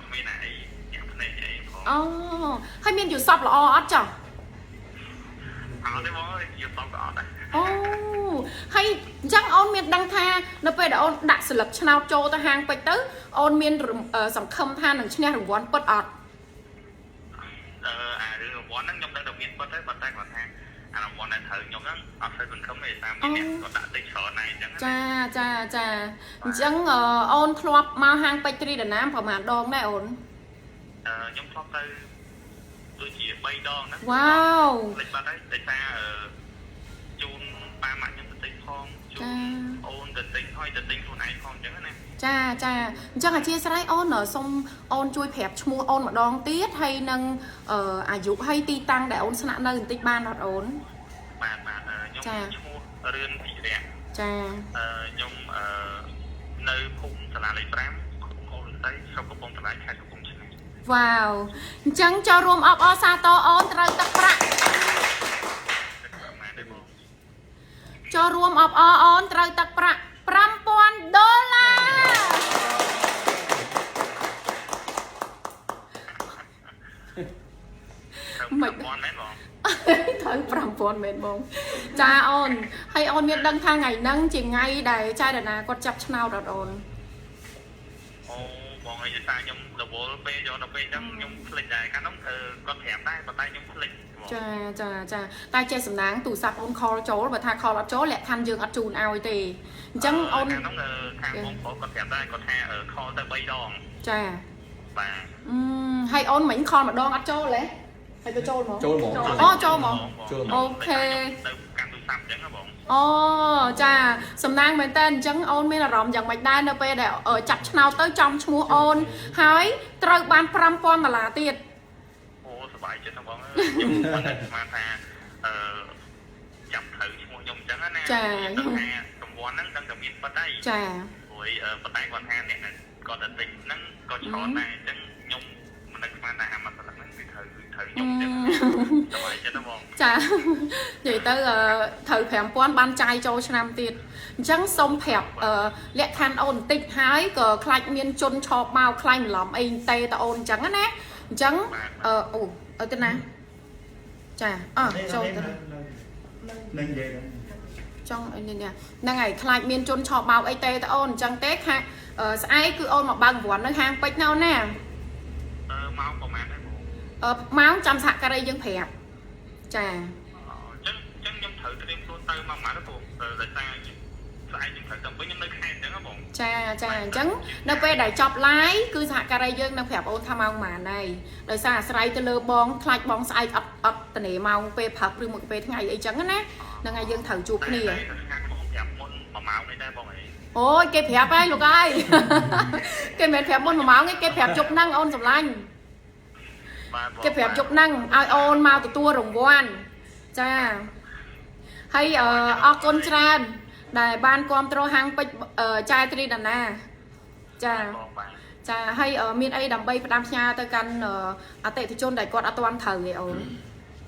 គ្មានអីញាក់ភ្នែកអីផង អូហើយមានយល់សពល្អអត់ចុះ អត់ទេបងអើយយល់តក៏អត់ដែរ អូហើយអញ្ចឹងអូនមានដឹងថានៅពេលដែលអូនដាក់ស្លឹកឆ្នោតចូលទៅហាងពេជ្រទៅអូនមានសង្ឃឹមថានឹងឈ្នះរង្វាន់ពិតអត់ អឺអារឿងរង្វាន់ហ្នឹងខ្ញុំដឹងតែមានពិតទេប៉ុន្តែគាត់ថាអារង្វាន់ដែលត្រូវខ្ញុំហ្នឹងអត់សូវសង្ឃឹមទេតាមមានអ្នកគាត់ដាក់តិចច្រើនណាស់អញ្ចឹង ចាចាចាអញ្ចឹងអូនធ្លាប់មកហាងពេជ្រត្រីដណាមប្រហែលដងដែរអូន អឺខ្ញុំធ្លាប់ទៅដូចជា3ដងហ្នឹង វ៉ាវ លេចបាត់ហើយដោយសារជូនប៉ាម៉ាក់ខ្ញុំទៅតិចផងជូន អូនទៅទិញហើយទៅទិញខ្លួនឯងផងអញ្ចឹងណា ចាចាអញ្ចឹងអធិស្ឋានអូនសូមអូនជួយប្រាប់ឈ្មោះអូនម្ដងទៀតហើយនឹងអាយុហើយទីតាំងដែលអូនស្នាក់នៅបន្តិចបានអត់អូន បាទបាទខ្ញុំឈ្មោះរឿនភិរៈ ចា ខ្ញុំនៅភូមិសាលាលេខ5ឃុំអូរស័យស្រុកកំពង់ត្លាយខេត្តកំពង់ឆ្នាំង វ៉ាវអញ្ចឹងចូលរួមអបអរសាទរអូនត្រូវទឹកប្រាក់ចូលរួមអបអរអូនត្រូវទឹកប្រាក់5000ដុល្លារ មិនមែនបង ត្រូវ5000មែនបងចាអូនហើយអូនមានដឹងថាថ្ងៃហ្នឹងជាថ្ងៃដែលចៅដណាគាត់ចាប់ឆ្នោតអត់អូន អូបងអីថាខ្ញុំរវល់ពេលយកដល់ពេលអញ្ចឹងខ្ញុំភ្លេចដែរកាលនោះគាត់ប្រាប់ដែរប៉ុន្តែខ្ញុំភ្លេច ចាចាចាតែចេះសំណាងទូរស័ព្ទអូន call ចូលបើថា call អត់ចូលលក្ខខណ្ឌយើងអត់ជូនឲ្យទេអញ្ចឹងអូន កាលនោះខាងបងប្រុសគាត់ប្រាប់ដែរគាត់ថា call ទៅ3ដង ចា បាទ អឺហើយអូនមិញ call ម្ដងអត់ចូលទេហើយក៏ចូលហ្មង ចូលហ្មង អូចូលហ្មង ចូលហ្មង OK ទៅកាន់ទូរស័ព្ទអញ្ចឹងហ៎បង អូចាសំណាងមែនតើអញ្ចឹងអូនមានអារម្មណ៍យ៉ាងម៉េចដែរនៅពេលដែលចាប់ឆ្នោតទៅចំឈ្មោះអូនហើយត្រូវបាន5000ដុល្លារទៀត អូសប្បាយចិត្តណាស់បងខ្ញុំមិនដឹងស្មានថាអឺចាប់ត្រូវឈ្មោះខ្ញុំអញ្ចឹងណា ចា ដឹងថារង្វាន់ហ្នឹងដឹងតែមានប៉ុតហើយ ចា ព្រោះប៉ុន្តែគាត់ថាអ្នកគាត់ទៅទិញហ្នឹងក៏ច្រើនដែរអញ្ចឹងខ្ញុំមិនដឹងស្មានថាអាមកស្លឹកហ្នឹងគឺត្រូវត្រូវខ្ញុំអញ្ចឹងសប្បាយចិត្តណាស់បង ចានិយាយទៅត្រូវ5000បានចាយចូលឆ្នាំទៀតអញ្ចឹងសូមប្រាប់លក្ខខណ្ឌអូនបន្តិចហើយក៏ខ្លាចមានជនឆោបមកខ្លាញ់បន្លំអីទេតអូនអញ្ចឹងណាអញ្ចឹងអូអត់ទៅណាចាអោះចូលទៅ នឹងនិយាយហ្នឹង ចង់អីនេះហ្នឹងហើយខ្លាចមានជនឆោបបោកអីទេតអូនអញ្ចឹងទេខាស្អែកគឺអូនមកបើករង្វាន់នៅហាងពេជ្រណាអូនណា អឺម៉ោងប្រហែលដែរបង ម៉ោងចាំសហការីយើងប្រាប់ចា អញ្ចឹងអញ្ចឹងខ្ញុំត្រូវត្រៀមខ្លួនទៅមកប្រហែលព្រោះដោយសារស្អែកខ្ញុំត្រូវទៅវិញខ្ញុំនៅខេត្តអញ្ចឹងហ៎បង ចាចាអញ្ចឹងនៅពេលដែលចប់ live គឺសហការីយើងនឹងប្រាប់អូនថាម៉ោងប៉ុន្មានហើយដោយសារអាស្រ័យទៅលើបងខ្លាចបងស្អែកអត់អត់តនេម៉ោងពេលព្រឹកឬមួយពេលថ្ងៃអីចឹងណាហ្នឹងហើយយើងត្រូវជួបគ្នា ខាងបងប្រាប់មុន1ម៉ោងនេះដែរបងអី អូយគេប្រាប់ហើយលោកអើយ គេមិនមែនប្រាប់មុន1ម៉ោងទេគេប្រាប់ជប់ហ្នឹងអូនសម្លាញ់ បាទបង គេប្រាប់យប់ហ្នឹងឲ្យអូនមកទទួលរង្វាន់ចាហើយអរគុណច្រើន ដែលបានគ្រប់គ្រងហាងពេជ្រចែត្រីដាណាចា បងបាទ ចាហើយមានអីដើម្បីផ្ដាំផ្ញើទៅកាន់អតិថិជនដែលគាត់អត់ទាន់ត្រូវទេអូន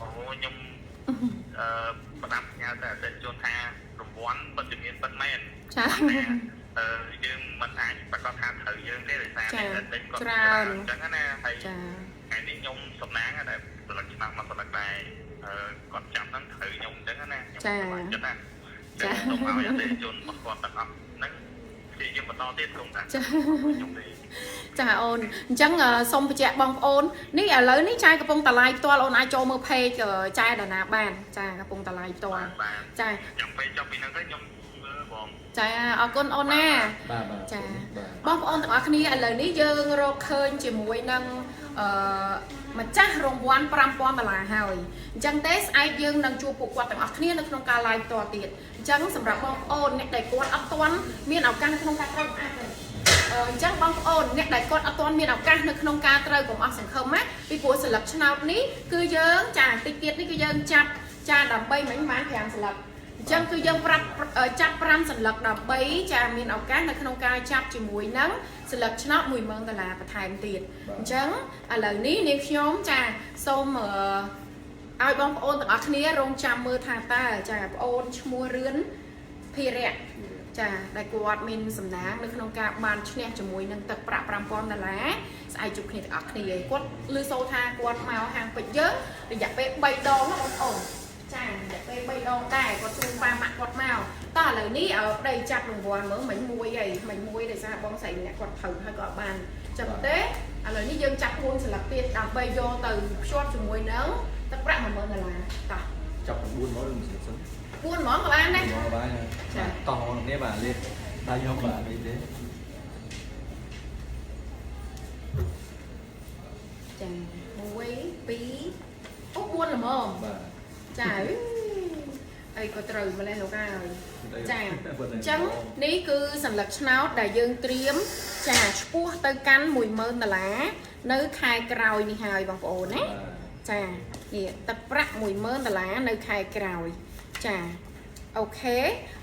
អូខ្ញុំអឺផ្ដាំផ្ញើទៅអតិថិជនថារង្វាន់ពិតជាមានពិតមែន ចា អឺយើងមិនអាចប្រកាសថាត្រូវយើងទេដោយសារអ្នកទិញគាត់ ច្រើន អញ្ចឹងណាហើយ ចា ថ្ងៃនេះខ្ញុំសំណាងដែលស្លឹកឆ្នោតមកស្លឹកដែរអឺគាត់ចាំហ្នឹងត្រូវខ្ញុំអញ្ចឹងណាខ្ញុំសប្បាយចិត្តណា ចា សូមឲ្យអតិថិជនរបស់គាត់ទាំងអស់ហ្នឹងព្យាយាមបន្តទៀតគុំថា ចា ខ្ញុំទេ ចាអូនអញ្ចឹងសូមបញ្ជាក់បងប្អូននេះឥឡូវនេះចែកំពុងតឡាយផ្ទាល់អូនអាចចូលមើល page ចែដាណាបានចាកំពុងតឡាយផ្ទាល់ បាទ ចា ចាំពេលចប់ពីហ្នឹងទៅខ្ញុំមើលបង ចាអរគុណអូនណា បាទបាទ ចា បាទ បងប្អូនទាំងអស់គ្នាឥឡូវនេះយើងរកឃើញជាមួយនឹងអឺម្ចាស់រង្វាន់5000ដុល្លារហើយអញ្ចឹងទេស្អែកយើងនឹងជួបពួកគាត់ទាំងអស់គ្នានៅក្នុងការ live ផ្ទាល់ទៀតអញ្ចឹងសម្រាប់បងប្អូនអ្នកដែលគាត់អត់ទាន់មានឱកាសនៅក្នុងការត្រូវអាចទេអញ្ចឹងបងប្អូនអ្នកដែលគាត់អត់ទាន់មានឱកាសនៅក្នុងការត្រូវកុំអស់សង្ឃឹមណាពីព្រោះស្លឹកឆ្នោតនេះគឺយើងចាតិចទៀតនេះគឺយើងចាប់ចាដើម្បីមិញបាន5ស្លឹកអញ្ចឹងគឺយើងប្រាប់ចាប់5សន្លឹកដើម្បីចាមានឱកាសនៅក្នុងការចាប់ជាមួយនឹងសន្លឹកឆ្នោត10000ដុល្លារបន្ថែមទៀតអញ្ចឹងឥឡូវនេះនាងខ្ញុំចាសូមឲ្យបងប្អូនទាំងអស់គ្នារងចាំមើលថាតើចាបងអូនឈ្មោះរឿនភិរៈចាដែលគាត់មានសំណាងនៅក្នុងការបានឈ្នះជាមួយនឹងទឹកប្រាក់5000ដុល្លារស្អែកជួបគ្នាទាំងអស់គ្នាគាត់ឮសូរថាគាត់មកហាងពេជ្រយើងរយៈពេល3ដងណាបងប្អូនចារយៈពេល3ដងដែរគាត់ជួនប៉ាម៉ាក់គាត់មកតោះឥឡូវនេះប្តីចាប់រង្វាន់មើលមិញមួយអីមិញមួយដោយសារបងស្រីម្នាក់គាត់ត្រូវហើយក៏អត់បានចឹងទេឥឡូវនេះយើងចាប់4ស្លឹកទៀតដើម្បីយកទៅភ្ជាប់ជាមួយនឹងទឹកប្រាក់10000ដុល្លារតោះ ចាប់9មកឬមិនសិន 4ហ្មងក៏បានដែរ មកបាន ចា តោះបងនេះបាទលេបដៃយកបាទនេះទេ ចា1 2អូ4ល្មម បាទ ចាអឺ អីក៏ត្រូវម្លេះលោកហើយចាអញ្ចឹងនេះគឺសន្លឹកឆ្នោតដែលយើងត្រៀមចាឆ្ពោះទៅកាន់10000ដុល្លារនៅខែក្រោយនេះហើយបងប្អូនណាចានេះទឹកប្រាក់10000ដុល្លារនៅខែក្រោយចា OK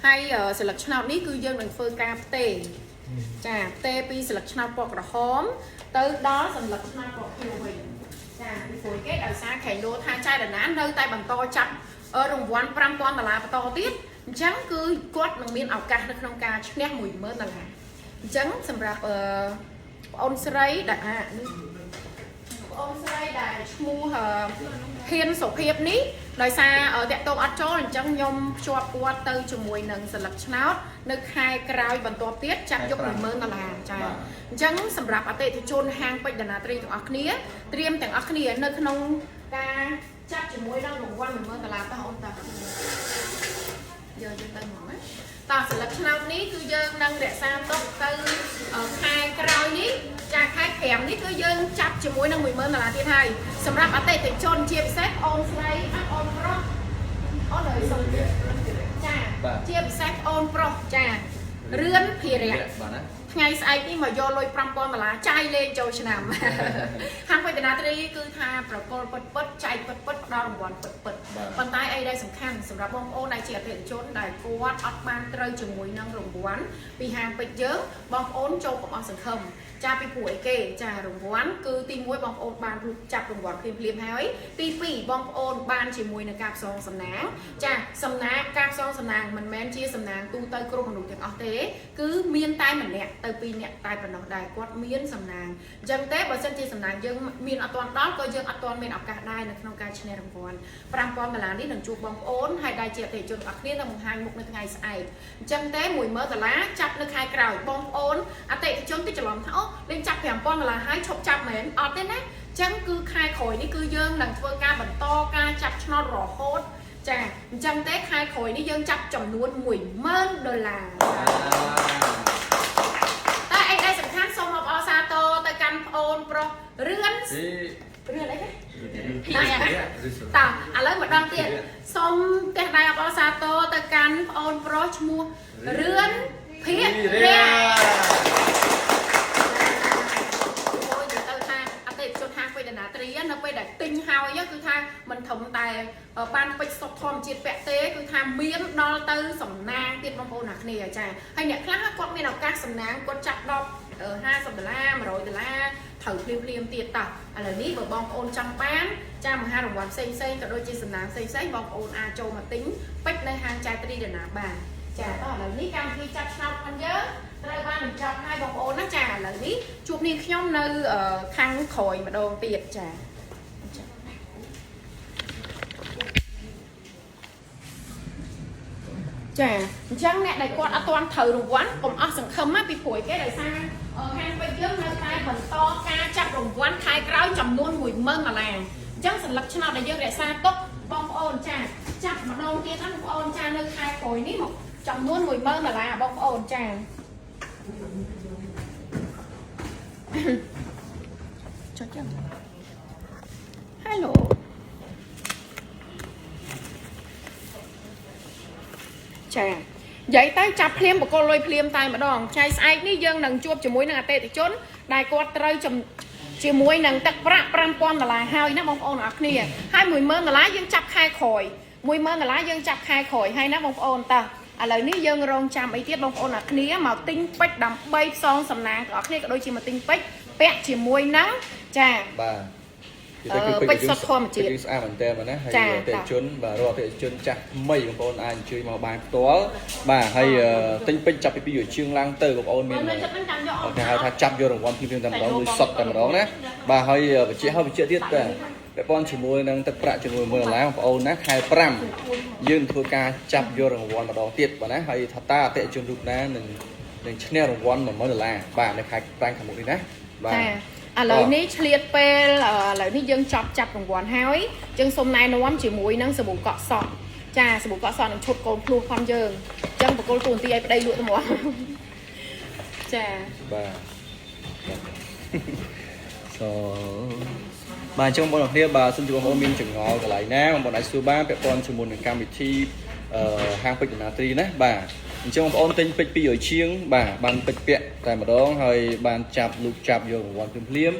ហើយសន្លឹកឆ្នោតនេះគឺយើងនឹងធ្វើការផ្ទេរចាផ្ទេរពីសន្លឹកឆ្នោតពណ៌ក្រហមទៅដល់សន្លឹកឆ្នោតពណ៌ខៀវវិញចាពីព្រោះគេដោយសារខែលោថាចៃដណានៅតែបន្តចាប់រង្វាន់5000ដុល្លារបន្តទៀតអញ្ចឹងគឺគាត់នឹងមានឱកាសនៅក្នុងការឈ្នះ10000ដុល្លារអញ្ចឹងសម្រាប់អឺប្អូនស្រីដែលអានេះប្អូនស្រីដែលឈ្មោះហ៊ានសុភាពនេះដោយសារតាក់ទងអត់ចូលអញ្ចឹងខ្ញុំភ្ជាប់គាត់ទៅជាមួយនឹងសន្លឹកឆ្នោតនៅខែក្រោយបន្ទាប់ទៀតចាប់យក10000ដុល្លារចាអញ្ចឹងសម្រាប់អតិថិជនហាងពេជ្រដាណាត្រីទាំងអស់គ្នាត្រៀមទាំងអស់គ្នានៅក្នុងការចាប់ជាមួយនឹងរង្វាន់10000ដុល្លារតោះអូនតោះយកយកទៅហ្មងណាតោះសន្លឹកឆ្នោតនេះគឺយើងនឹងរក្សាទុកទៅខែក្រោយនេះចាខែ5នេះគឺយើងចាប់ជាមួយនឹង10000ដុល្លារទៀតហើយសម្រាប់អតិថិជនជាពិសេសអូនស្រីអូនប្រុសអូនអើយសុំចាជាពិសេសអូនប្រុសចារឿនភិរៈ បាទណា ថ្ងៃស្អែកនេះមកយកលុយ5000ដុល្លារចាយលេងចូលឆ្នាំហាងពេជ្រដាត្រីគឺថាប្រកល់ពិតពិតចែកពិតពិតផ្ដល់រង្វាន់ពិតពិតប៉ុន្តែអីដែលសំខាន់សម្រាប់បងប្អូនដែលជាអតិថិជនដែលគាត់អត់បានត្រូវជាមួយនឹងរង្វាន់ពីហាងពេជ្រយើងបងប្អូនចូលកុំអស់សង្ឃឹមចាពីព្រោះអីគេចារង្វាន់គឺទី1បងប្អូនបានចាប់រង្វាន់ភ្លាមភ្លាមហើយទី2បងប្អូនបានជាមួយនឹងការផ្សងសំណាងចាសំណាងការផ្សងសំណាងមិនមែនជាសំណាងទូទៅគ្រប់មនុស្សទាំងអស់ទេគឺមានតែម្នាក់ទៅពីរនាក់តែប៉ុណ្ណោះដែរគាត់មានសំណាងអញ្ចឹងទេបើសិនជាសំណាងយើងមានអត់ទាន់ដល់ក៏យើងអត់ទាន់មានឱកាសដែរនៅក្នុងការឈ្នះរង្វាន់5000ដុល្លារនេះនឹងជួបបងប្អូនហើយដែលជាអតិថិជនទាំងអស់គ្នានឹងបង្ហាញមុខនៅថ្ងៃស្អែកអញ្ចឹងទេ10000ដុល្លារចាប់នៅខែក្រោយបងប្អូនអតិថិជនទីច្រឡំថាអូលេងចាប់5000ដុល្លារហើយឈប់ចាប់មែនអត់ទេណាចឹងគឺខែក្រោយនេះគឺយើងនឹងធ្វើការបន្តការចាប់ឆ្នោតរហូតចាអញ្ចឹងទេខែក្រោយនេះយើងចាប់ចំនួន10000ដុល្លារតែអីដែលសំខាន់សូមអបអរសាទរទៅកាន់ប្អូនប្រុសរឿនរឿនអីគេតោះឥឡូវម្ដងទៀតសូមផ្ទះដៃអបអរសាទរទៅកាន់ប្អូនប្រុសឈ្មោះរឿនភិរៈអូយនិយាយទៅថាអតិថិជនហាងពេជ្រដាណាត្រីនៅពេលដែលទិញហើយគឺថាមិនត្រឹមតែបានពេជ្រសុទ្ធធម្មជាតិពាក់ទេគឺថាមានដល់ទៅសំណាងទៀតបងប្អូនអ្នកគ្នាចាហើយអ្នកខ្លះគាត់មានឱកាសសំណាងគាត់ចាប់ដល់50ដុល្លារ100ដុល្លារត្រូវភ្លាមភ្លាមទៀតតោះឥឡូវនេះបើបងប្អូនចង់បានចាមហារង្វាន់ផ្សេងផ្សេងក៏ដូចជាសំណាងផ្សេងផ្សេងបងប្អូនអាចចូលមកទិញពេជ្រនៅហាងចែកត្រីដាណាបានចាតោះឥឡូវនេះកម្មវិធីចាប់ឆ្នោតរបស់យើងត្រូវបានបញ្ចប់ហើយបងប្អូនណាចាឥឡូវនេះជួបនាងខ្ញុំនៅខាងក្រោយម្ដងទៀតចាចាអញ្ចឹងអ្នកដែលគាត់អត់ទាន់ត្រូវរង្វាន់កុំអស់សង្ឃឹមណាពីព្រោះគេដោយសារហាងពេជ្រយើងនៅតែបន្តការចាប់រង្វាន់ខែក្រោយចំនួន10000ដុល្លារអញ្ចឹងសន្លឹកឆ្នោតដែលយើងរក្សាទុកបងប្អូនចាចាប់ម្ដងទៀតណាបងប្អូនចានៅខែក្រោយនេះមកចំនួន10000ដុល្លារបងប្អូនចាចុចចឹង Hello ចានិយាយទៅចាប់ភ្លាមបកលលុយភ្លាមតែម្ដងថ្ងៃស្អែកនេះយើងនឹងជួបជាមួយនឹងអតិថិជនដែលគាត់ត្រូវជាមួយនឹងទឹកប្រាក់5000ដុល្លារហើយណាបងប្អូនអរគ្នាហើយ10000ដុល្លារយើងចាប់ខែក្រោយ10000ដុល្លារយើងចាប់ខែក្រោយហើយណាបងប្អូនតោះឥឡូវនេះយើងរងចាំអីទៀតបងប្អូនអរគ្នាមកទិញពេជ្រដើម្បីផ្សងសំណាងទាំងអស់គ្នាក៏ដូចជាមកទិញពេជ្រពាក់ជាមួយនឹងចា បាទ ពេជ្រសុទ្ធធម្មជាតិ ពេជ្រស្អាតមែនតើបាទណាហើយ ចា អតិថិជនបាទរាល់អតិថិជនចាស់ថ្មីបងប្អូនអាចអញ្ជើញមកបានផ្ទាល់បាទហើយទិញពេជ្រចាប់ពី2ជាងឡើងទៅបងប្អូនមាន នៅចិត្តហ្នឹងចាំយក គេហៅថាចាប់យករង្វាន់ភ្លាមៗតែម្ដងលុយសុទ្ធតែម្ដងណាបាទហើយបញ្ជាក់ហើយបញ្ជាក់ទៀតបាទពាក់ព័ន្ធជាមួយនឹងទឹកប្រាក់ចំនួន1ដុល្លារបងប្អូនណាខែ5យើងធ្វើការចាប់យករង្វាន់ម្ដងទៀតបាទណាហើយថាតើអតិថិជនរូបណានឹងឈ្នះរង្វាន់10000ដុល្លារបាទនៅខែ5ខាងមុខនេះណាបាទ ចាឥឡូវនេះឆ្លៀតពេលឥឡូវនេះយើងចប់ចាប់រង្វាន់ហើយយើងសូមណែនាំជាមួយនឹងសាប៊ូកក់សក់ចាសាប៊ូកក់សក់នឹងឈុតកូនភ្លោះផងយើងអញ្ចឹងបកគលទូនទីឲ្យប្តីលក់ទៅមកចា បាទសូបាទអញ្ចឹងបងប្អូនគ្នាបាទសូមជម្រាបបងប្អូនមានចម្ងល់កន្លែងណាបងប្អូនអាចសួរបានពាក់ព័ន្ធជាមួយនឹងកម្មវិធី ហាងពេជ្របណ្ណាត្រីណាបាទអញ្ចឹងបងប្អូនទិញពេជ្រ200ជាងបាទបានពេជ្រពាក់តែម្ដងហើយបានចាប់លូកចាប់យករង្វាន់ភ្លាមៗ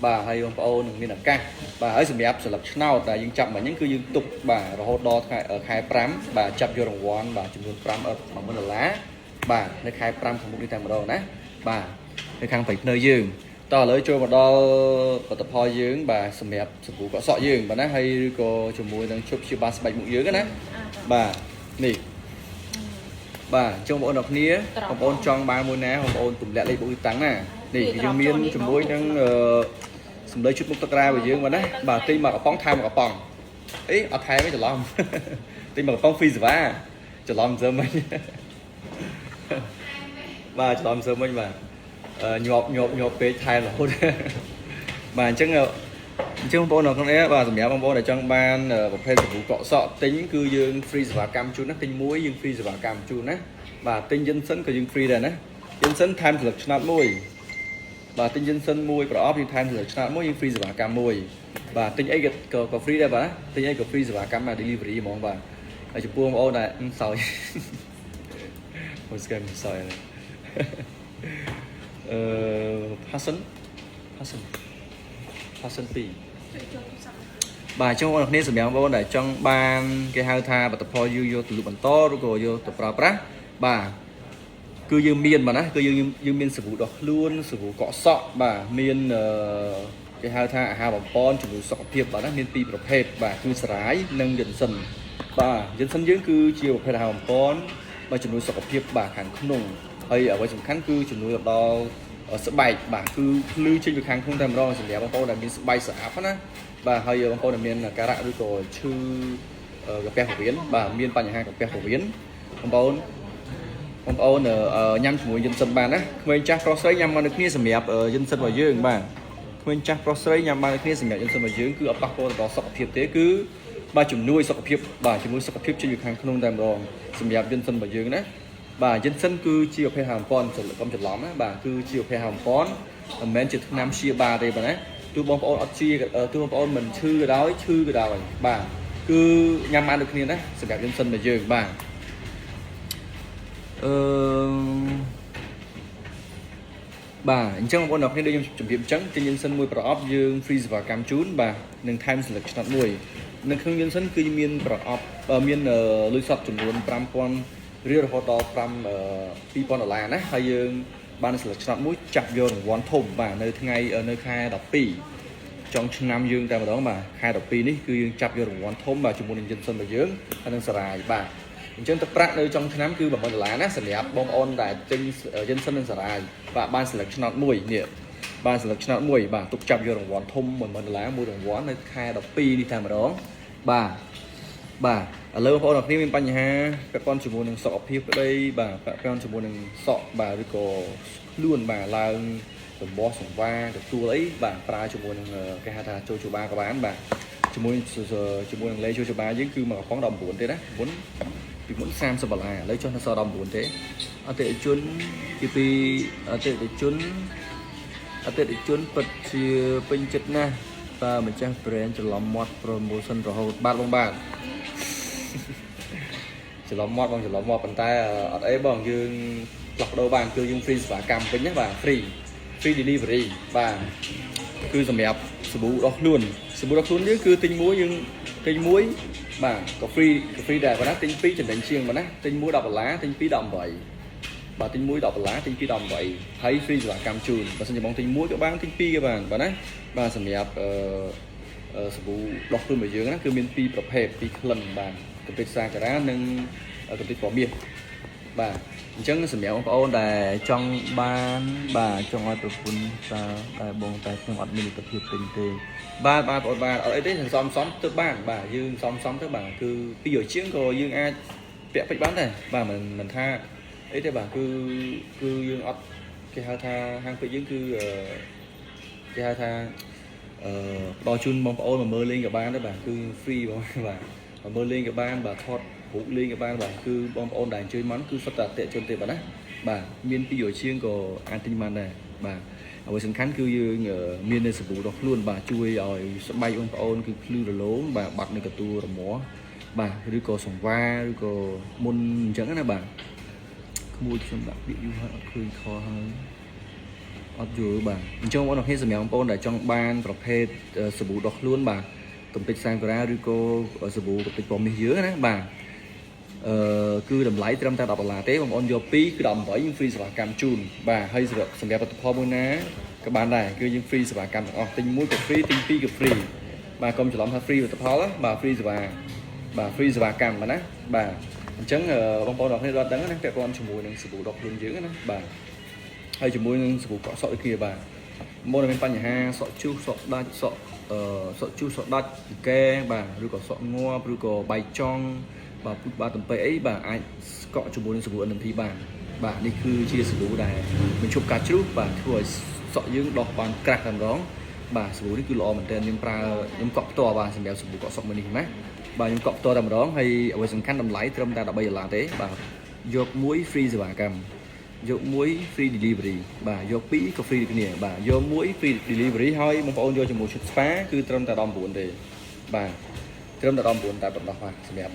បាទហើយបងប្អូននឹងមានឱកាសបាទហើយសម្រាប់ស្លឹកឆ្នោតដែលយើងចាប់មកហ្នឹងគឺយើងទុកបាទរហូតដល់ថ្ងៃខែ5បាទចាប់យករង្វាន់បាទចំនួន5 10000ដុល្លារបាទនៅខែ5ខាងមុខនេះតែម្ដងណាបាទនៅខាងព្រៃភ្នៅយើងតោះឥឡូវចូលមកដល់ផលិតផលយើងបាទសម្រាប់សាប៊ូកក់សក់យើងបាទណាហើយឬក៏ជាមួយនឹងជប់ព្យាបាលស្បែកមុខយើងណាបាទនេះបាទអញ្ចឹងបងប្អូនអរគ្នាបងប្អូនចង់បានមួយណាបងប្អូនទម្លាក់លេខបុកទីតាំងណានេះយើងមានជាមួយនឹងអឺសម្លេងជុតមុខទឹករ៉ែរបស់យើងបាទណាបាទទិញមកកំប៉ុងថែមមកកំប៉ុងអីអត់ថែមទេច្រឡំ ទិញមកកំប៉ុង free សេវាច្រឡំសើមិញ បាទច្រឡំសើមិញបាទ ញាប់ញាប់ញាប់ពេកថែមរហូត បាទអញ្ចឹងអញ្ចឹងបងប្អូននៅក្នុងនេះបាទសម្រាប់បងប្អូនដែលចង់បានប្រភេទសាប៊ូកក់សក់ទិញគឺយើង free សេវាកម្មជូនណាទិញមួយយើង free សេវាកម្មជូនណាបាទទិញយិនសិនក៏យើង free ដែរណាយិនសិនថែមស្លឹកឆ្នោតមួយបាទទិញយិនសិនមួយប្រអប់យើងថែមស្លឹកឆ្នោតមួយយើង free សេវាកម្មមួយបាទទិញអីក៏ក៏ free ដែរបាទទិញអីក៏ free សេវាកម្មដែរ delivery ហ្មងបាទហើយចំពោះបងប្អូនដែលសោយ អូស្គាល់សោយ អឺ Hassan Hassan Hassan 2បាទអញ្ចឹងបងប្អូនគ្នាសម្រាប់បងប្អូនដែលចង់បានគេហៅថាផលិតផលយូរយកទៅលក់បន្តឬក៏យកទៅប្រើប្រាស់បាទគឺយើងមានបាទណាគឺយើងយើងមានសាប៊ូដោះខ្លួនសាប៊ូកក់សក់បាទមានអឺគេហៅថាអាហារបំប៉នជំនួយសុខភាពបាទណាមានពីរប្រភេទបាទគឺសារាយនិងយិនសិនបាទយិនសិនយើងគឺជាប្រភេទអាហារបំប៉នបាទជំនួយសុខភាពបាទខាងក្នុងហើយអ្វីសំខាន់គឺជំនួយដល់ស្បែកបាទគឺភ្លឺចេញពីខាងក្នុងតែម្ដងសម្រាប់បងប្អូនដែលមានស្បែកស្អាតណាបាទហើយបងប្អូនដែលមានការៈឬក៏ឈឺកាពះពោះវៀនបាទមានបញ្ហាកាពះពោះវៀនបងប្អូនបងប្អូនញ៉ាំជាមួយយិនសិនបានណាក្មេងចាស់ប្រុសស្រីញ៉ាំបានដូចគ្នាសម្រាប់យិនសិនរបស់យើងបាទក្មេងចាស់ប្រុសស្រីញ៉ាំបានដូចគ្នាសម្រាប់យិនសិនរបស់យើងគឺអត់ប៉ះពាល់ទៅដល់សុខភាពទេគឺបាទជំនួយសុខភាពបាទជំនួយសុខភាពចេញពីខាងក្នុងតែម្ដងសម្រាប់យិនសិនរបស់យើងណាបាទយិនសិនគឺជាប្រភេទហាមពន់កុំច្រឡំណាបាទគឺជាប្រភេទហាមពន់មិនមែនជាថ្នាំព្យាបាលទេបាទណាទោះបងប្អូនអត់ជាទោះបងប្អូនមិនឈឺក៏ដោយឈឺក៏ដោយបាទគឺញ៉ាំបានដូចគ្នាណាសម្រាប់យិនសិនរបស់យើងបាទអឺបាទអញ្ចឹងបងប្អូនអ្នកគ្នាដូចខ្ញុំជម្រាបអញ្ចឹងទិញយិនសិនមួយប្រអប់យើង free សេវាកម្មជូនបាទនឹងថែមស្លឹកឆ្នោតមួយនៅក្នុងយិនសិនគឺមានប្រអប់មានលុយសុទ្ធចំនួន5000រៀលរហូតដល់5 2000ដុល្លារណាហើយយើងបានស្លឹកឆ្នោតមួយចាប់យករង្វាន់ធំបាទនៅថ្ងៃនៅខែ12ចុងឆ្នាំយើងតែម្ដងបាទខែ12នេះគឺយើងចាប់យករង្វាន់ធំបាទជាមួយនឹងយិនសិនរបស់យើងហើយនឹងសារាយបាទអញ្ចឹងទឹកប្រាក់នៅចុងឆ្នាំគឺ10000ដុល្លារណាសម្រាប់បងប្អូនដែលទិញយិនសិននិងសារាយបាទបានស្លឹកឆ្នោតមួយនេះបានស្លឹកឆ្នោតមួយបាទទុកចាប់យករង្វាន់ធំ10000ដុល្លារមួយរង្វាន់នៅខែ12នេះតែម្ដងបាទបាទឥឡូវបងប្អូនអរគ្នាមានបញ្ហាពាក់ព័ន្ធជាមួយនឹងសុខភាពក្តីបាទពាក់ព័ន្ធជាមួយនឹងសក់បាទឬក៏ខ្លួនបាទឡើងសម្បោះសង្វាទទួលអីបាទប្រើជាមួយនឹងគេហៅថាចូលជបាក៏បានបាទជាមួយជាមួយនឹងលេចូលជបាយើងគឺមកកំប៉ុង19ទេណាមុនពីមុន30ដុល្លារឥឡូវចុះនៅសល់19ទេអតិថិជនទីពីអតិថិជនអតិថិជនពិតជាពេញចិត្តណាស់តើម្ចាស់ brand ច្រឡំមាត់ promotion រហូតបាទបងបាទច្រឡំមាត់បងច្រឡំមាត់ប៉ុន្តែអត់អីបងយើងផ្លាស់ប្ដូរបានគឺយើង free សេវាកម្មវិញណាបាទ free delivery បាទគឺសម្រាប់សាប៊ូដោះខ្លួនសាប៊ូដោះខ្លួនយើងគឺទិញមួយយើងទិញមួយបាទក៏ free ក៏ free ដែរប៉ុន្តែទិញពីរចំណេញជាងប៉ុណ្ណាទិញមួយ10ដុល្លារទិញពីរ18បាទទិញមួយ10ដុល្លារទិញពីរ18ហើយ free សេវាកម្មជូនបើសិនជាបងទិញមួយក៏បានទិញពីរក៏បានបាទណាបាទសម្រាប់អឺសាប៊ូដោះខ្លួនរបស់យើងណាគឺមានពីរប្រភេទពីរក្លិនបាទកម្ទេចសាការ៉ានិងកម្ទេចពណ៌មាសបាទអញ្ចឹងសម្រាប់បងប្អូនដែលចង់បានបាទចង់ឲ្យប្រពន្ធតើតែបងតែខ្ញុំអត់មានលទ្ធភាពទិញទេបាទបាទបងប្អូនបាទអត់អីទេសន្សំសំទៅបានបាទយើងសំសំទៅបាទគឺ200ជាងក៏យើងអាចពាក់ពេជ្របានដែរបាទមិនមិនថាអីទេបាទគឺគឺយើងអត់គេហៅថាហាងពេជ្រយើងគឺគេហៅថាអឺផ្ដល់ជូនបងប្អូនមកមើលលេងក៏បានដែរបាទគឺ free បងបាទមកមើលលេងក៏បានបាទថតរូបលេងក៏បានបាទគឺបងប្អូនដែលអញ្ជើញមកគឺសុទ្ធតែអតិថិជនទេបាទណាបាទមាន200ជាងក៏អាចទិញបានដែរបាទអ្វីសំខាន់គឺយើងមាននៅសាប៊ូរបស់ខ្លួនបាទជួយឲ្យស្បែកបងប្អូនគឺភ្លឺរលោងបាទបាត់នៅកទួលរមាស់ បាទឬក៏សង្វាឬក៏មុនអញ្ចឹងណាបាទក្មួយខ្ញុំដាក់ពាក្យយូរហើយអត់ឃើញខហើយអត់យល់បាទអញ្ចឹងបងប្អូនអរគ្នាសម្រាប់បងប្អូនដែលចង់បានប្រភេទសាប៊ូដោះខ្លួនបាទកំទេចសានការ៉ាឬក៏សាប៊ូកំទេចពណ៌មាសយើងណាបាទអឺគឺតម្លៃត្រឹមតែ10ដុល្លារទេបងប្អូនយក2គឺ18យើង free សេវាកម្មជូនបាទហើយសម្រាប់ផលិតផលមួយណាក៏បានដែរគឺយើង free សេវាកម្មទាំងអស់ទិញមួយក៏ free ទិញពីរក៏ free បាទកុំច្រឡំថា free ផលិតផលណាបាទ free សេវាបាទ free សេវាកម្មបាទណាបាទអញ្ចឹងបងប្អូនទាំងគ្នាដល់ដឹងណាពាក់ព័ន្ធជាមួយនឹងសាប៊ូដុសខ្លួនយើងណាបាទហើយជាមួយនឹងសាប៊ូកក់សក់ដូចគ្នាបាទមុននឹងមានបញ្ហាសក់ជុះសក់ដាច់សក់អឺសក់ជុះសក់ដាច់កែបាទឬក៏សក់ងាប់ឬក៏បែកចង់បាទពុជបាទតំពៃអីបាទអាចស្កក់ជាមួយនឹងសាប៊ូ NMP បានបាទនេះគឺជាសាប៊ូដែលបញ្ឈប់ការជ្រុះបាទធ្វើឲ្យសក់យើងដោះបានក្រាស់តែម្ដងបាទសាប៊ូនេះគឺល្អមែនទែនខ្ញុំប្រើខ្ញុំកក់ផ្ទាល់បាទសម្រាប់សាប៊ូកក់សក់មួយនេះណាបាទខ្ញុំកក់ផ្ទាល់តែម្ដងហើយអ្វីសំខាន់តម្លៃត្រឹមតែ13ដុល្លារទេបាទយកមួយ free សេវាកម្មយកមួយ free delivery បាទយកពីរក៏ free ដូចគ្នាបាទយកមួយ free delivery ហើយបងប្អូនយកជាមួយឈុត spa គឺត្រឹមតែ19ទេបាទត្រឹមតែ19តែប៉ុណ្ណោះបាទសម្រាប់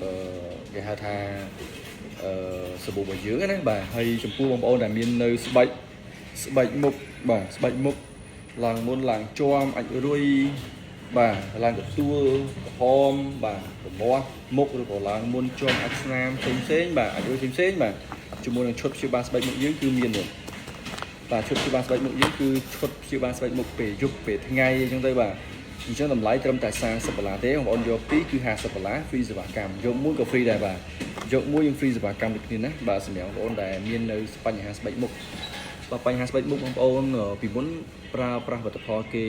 គេហៅថាអឺសាប៊ូរបស់យើងណាបាទហើយចំពោះបងប្អូនដែលមាននៅស្បែកស្បែកមុខបាទស្បែកមុខឡើងមុនឡើងជាំអាចរុយបាទឡើងកទួលក្រហមបាទរមាស់មុខឬក៏ឡើងមុនជាំអាចស្នាមផ្សេងផ្សេងបាទអាចរុយផ្សេងផ្សេងបាទជាមួយនឹងឈុតព្យាបាលស្បែកមុខយើងគឺមានទេបាទឈុតព្យាបាលស្បែកមុខយើងគឺឈុតព្យាបាលស្បែកមុខពេលយប់ពេលថ្ងៃអញ្ចឹងទៅបាទអញ្ចឹងតម្លៃត្រឹមតែ40ដុល្លារទេបងប្អូនយកពីរគឺ50ដុល្លារ free សេវាកម្មយកមួយក៏ free ដែរបាទយកមួយយើង free សេវាកម្មដូចគ្នាណាបាទសម្រាប់បងប្អូនដែលមាននៅបញ្ហាស្បែកមុខបាទបញ្ហាស្បែកមុខបងប្អូនពីមុនប្រើប្រាស់ផលិតផលគេ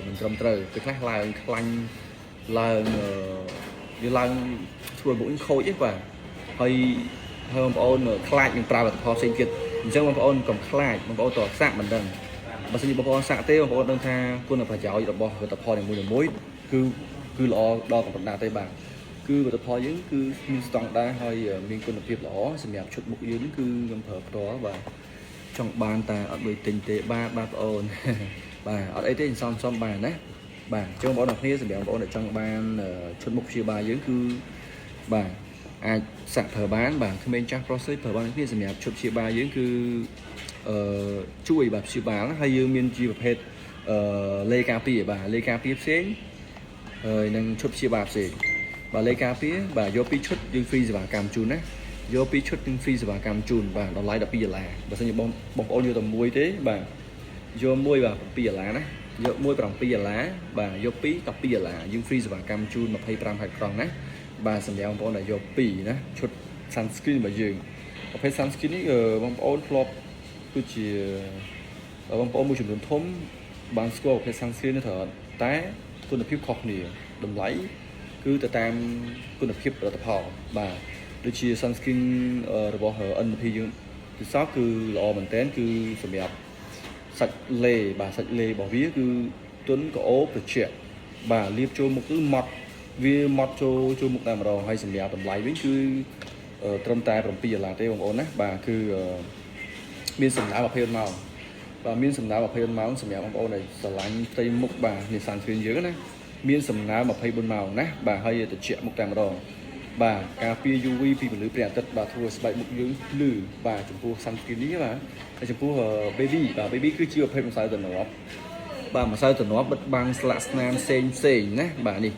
មិនត្រឹមត្រូវពេលខ្លះឡើងខ្លាញ់ឡើងវាឡើងធ្វើមុខខូចឯងបាទហើយហើយបងប្អូនខ្លាចនឹងប្រើផលិតផលផ្សេងទៀតអញ្ចឹងបងប្អូនកុំខ្លាចបងប្អូនតសាក់មិនដឹងបើសិនជាបងប្អូនសាក់ទេបងប្អូនដឹងថាគុណប្រយោជន៍របស់ផលិតផលនីមួយៗគឺគឺល្អដល់កម្រិតណាទេបាទគឺផលិតផលយើងគឺមានស្តង់ដារហើយមានគុណភាពល្អសម្រាប់ឈុតមុខយើងនេះគឺខ្ញុំប្រើផ្ទាល់បាទចង់បានតែអត់លុយទិញទេបាទបាទបងអូន បាទអត់អីទេសំសំបានណាបាទអញ្ចឹងបងប្អូនអរគ្នាសម្រាប់បងប្អូនដែលចង់បានឈុតមុខព្យាបាលយើងគឺបាទអាចសាក់ប្រើបានបាទក្មេងចាស់ប្រុសស្រីប្រើបានគ្នាសម្រាប់ឈុតព្យាបាលយើងគឺអឺជួយបាទព្យាបាលហើយយើងមានជាប្រភេទអឺលេការពារបាទលេការពារផ្សេងហើយនឹងឈុតព្យាបាលផ្សេងបាទលេការពារបាទយកពីរឈុតយើង free សេវាកម្មជូនណាយកពីរឈុតយើង free សេវាកម្មជូនបាទតម្លៃ12ដុល្លារបើសិនជាបងបងប្អូនយកតែមួយទេបាទយកមួយបាទ7ដុល្លារណាយកមួយ7ដុល្លារបាទយកពីរ12ដុល្លារយើង free សេវាកម្មជូន25ខែក្រង់ណាបាទសម្រាប់បងប្អូនដែលយកពីរណាឈុត sunscreen របស់យើងប្រភេទ sunscreen នេះបងប្អូនធ្លាប់គឺជាបងប្អូនមួយចំនួនធំបានស្គាល់ប្រភេទ sunscreen នេះត្រូវអត់តែគុណភាពខុសគ្នាតម្លៃគឺទៅតាមគុណភាពផលិតផលបាទដូចជា sunscreen របស់ NP យើងពិសោធន៍គឺល្អមែនទែនគឺសម្រាប់សាច់លេបាទសាច់លេរបស់វាគឺទន់ក្អូបត្រជាក់បាទលាបចូលមុខគឺម៉ត់វាម៉ត់ចូលចូលមុខតែម្ដងហើយសម្រាប់តម្លៃវិញគឺត្រឹមតែ7ដុល្លារទេបងប្អូនណាបាទគឺមានសំណើ24ម៉ោងបាទមានសំណើ24ម៉ោងសម្រាប់បងប្អូនដែលស្រឡាញ់ផ្ទៃមុខបាទនេះ sunscreen យើងណាមានសំណើ24ម៉ោងណាបាទហើយត្រជាក់មុខតែម្ដងបាទការពារ UV ពីពន្លឺព្រះអាទិត្យបាទធ្វើឲ្យស្បែកមុខយើងភ្លឺបាទចំពោះ sunscreen នេះបាទហើយចំពោះ baby បាទ baby គឺជាប្រភេទម្សៅទ្រនាប់បាទម្សៅទ្រនាប់បិទបាំងស្លាកស្នាមផ្សេងផ្សេងណាបាទនេះ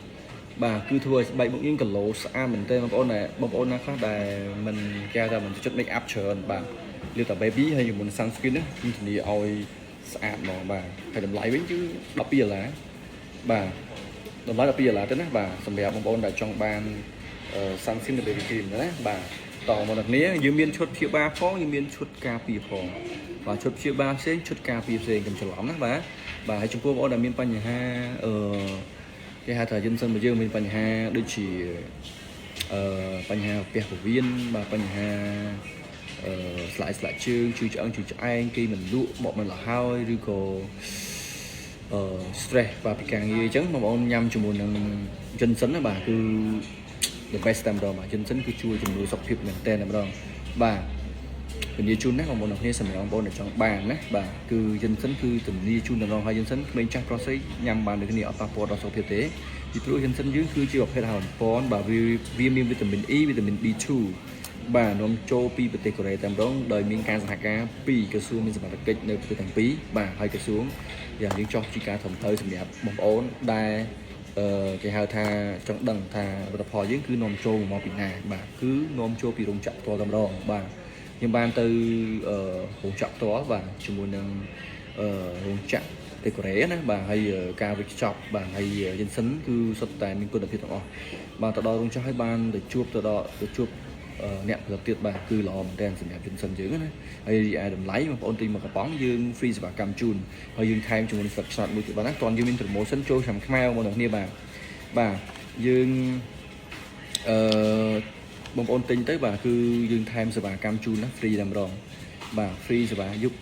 បាទគឺធ្វើឲ្យស្បែកមុខយើង glow ស្អាតមែនទែនបងប្អូនដែលបងប្អូនណាខ្លះដែលមិនគេហៅថាមិនចូលចិត្ត make up ច្រើនបាទលាបតែ baby ហើយជាមួយនឹង sunscreen ណាខ្ញុំធានាឲ្យស្អាតហ្មងបាទហើយតម្លៃវិញគឺ12ដុល្លារបាទតម្លៃ12ដុល្លារទេណាបាទសម្រាប់បងប្អូនដែលចង់បាន sunscreen និង baby cream ណាបាទតមកដល់គ្នាយើងមានឈុតព្យាបាលផងយើងមានឈុតការពារផងបាទឈុតព្យាបាលផ្សេងឈុតការពារផ្សេងកុំច្រឡំណាបាទបាទហើយចំពោះបងប្អូនដែលមានបញ្ហាអឺគេហៅថាយន្តសិនរបស់យើងមានបញ្ហាដូចជាអឺបញ្ហាផ្ទះពវៀនបាទបញ្ហាអឺស្លាយស្លាកជើងជឺឆ្អឹងជឺឆ្អែងគេមិនលក់បកមិនលហើយឬក៏អឺ stress បាទពីការងារអញ្ចឹងបងប្អូនញ៉ាំជាមួយនឹងយិនសិនណាបាទគឺ the best តែម្ដងបាទយិនសិនគឺជួយជំនួយសុខភាពមែនទែនតែម្ដងបាទធានាជូនណាបងប្អូនអរគ្នាសម្រាប់បងប្អូនដែលចង់បានណាបាទគឺយិនសិនគឺធានាជូនតែម្ដងហើយយិនសិនក្មេងចាស់ប្រុសស្រីញ៉ាំបានដូចគ្នាអត់ប៉ះពាល់ដល់សុខភាពទេ ពីព្រោះយិនសិនយើងគឺជាប្រភេទអាហារបំពន់បាទវាវាមានវីតាមីន E វីតាមីន B2 បាទនាំចូលពីប្រទេសកូរ៉េតែម្ដងដោយមានការសហការពីក្រសួងមានសមត្ថកិច្ចនៅប្រទេសទាំងពីរបាទហើយក្រសួងយ៉ាងយើងចោះជាការត្រឹមត្រូវសម្រាប់បងប្អូនដែលអឺគេហៅថាចង់ដឹងថាផលិតផលយើងគឺនាំចូលមកពីណាបាទគឺនាំចូលពីរោងចក្រផ្ទាល់តែម្ដងបាទខ្ញុំបានទៅអឺរោងចក្រផ្ទាល់បាទជាមួយនឹងអឺរោងចក្រប្រទេសកូរ៉េណាបាទហើយការវិចខ្ចប់បាទហើយយិនសិនគឺសុទ្ធតែមានគុណភាពទាំងអស់បាទទៅដល់រោងចក្រហើយបានទៅជួបទៅដល់ទៅជួប អ្នកផលិតទៀតបាទគឺល្អមែនទែនសម្រាប់យន្តសិនយើងណាហើយរីឯតម្លៃបងប្អូនទិញមកកំប៉ុងយើង free សេវាកម្មជូនហើយយើងថែមជាមួយនឹងស្លឹកឆ្នោតមួយទៀតបាទណាតន់យើងមាន promotion ចូលឆ្នាំខ្មែរបងប្អូនទាំងគ្នាបាទបាទយើងអឺបងប្អូនទិញទៅបាទគឺយើងថែមសេវាកម្មជូនណា free តែម្ដងបាទ free សេវាយុគ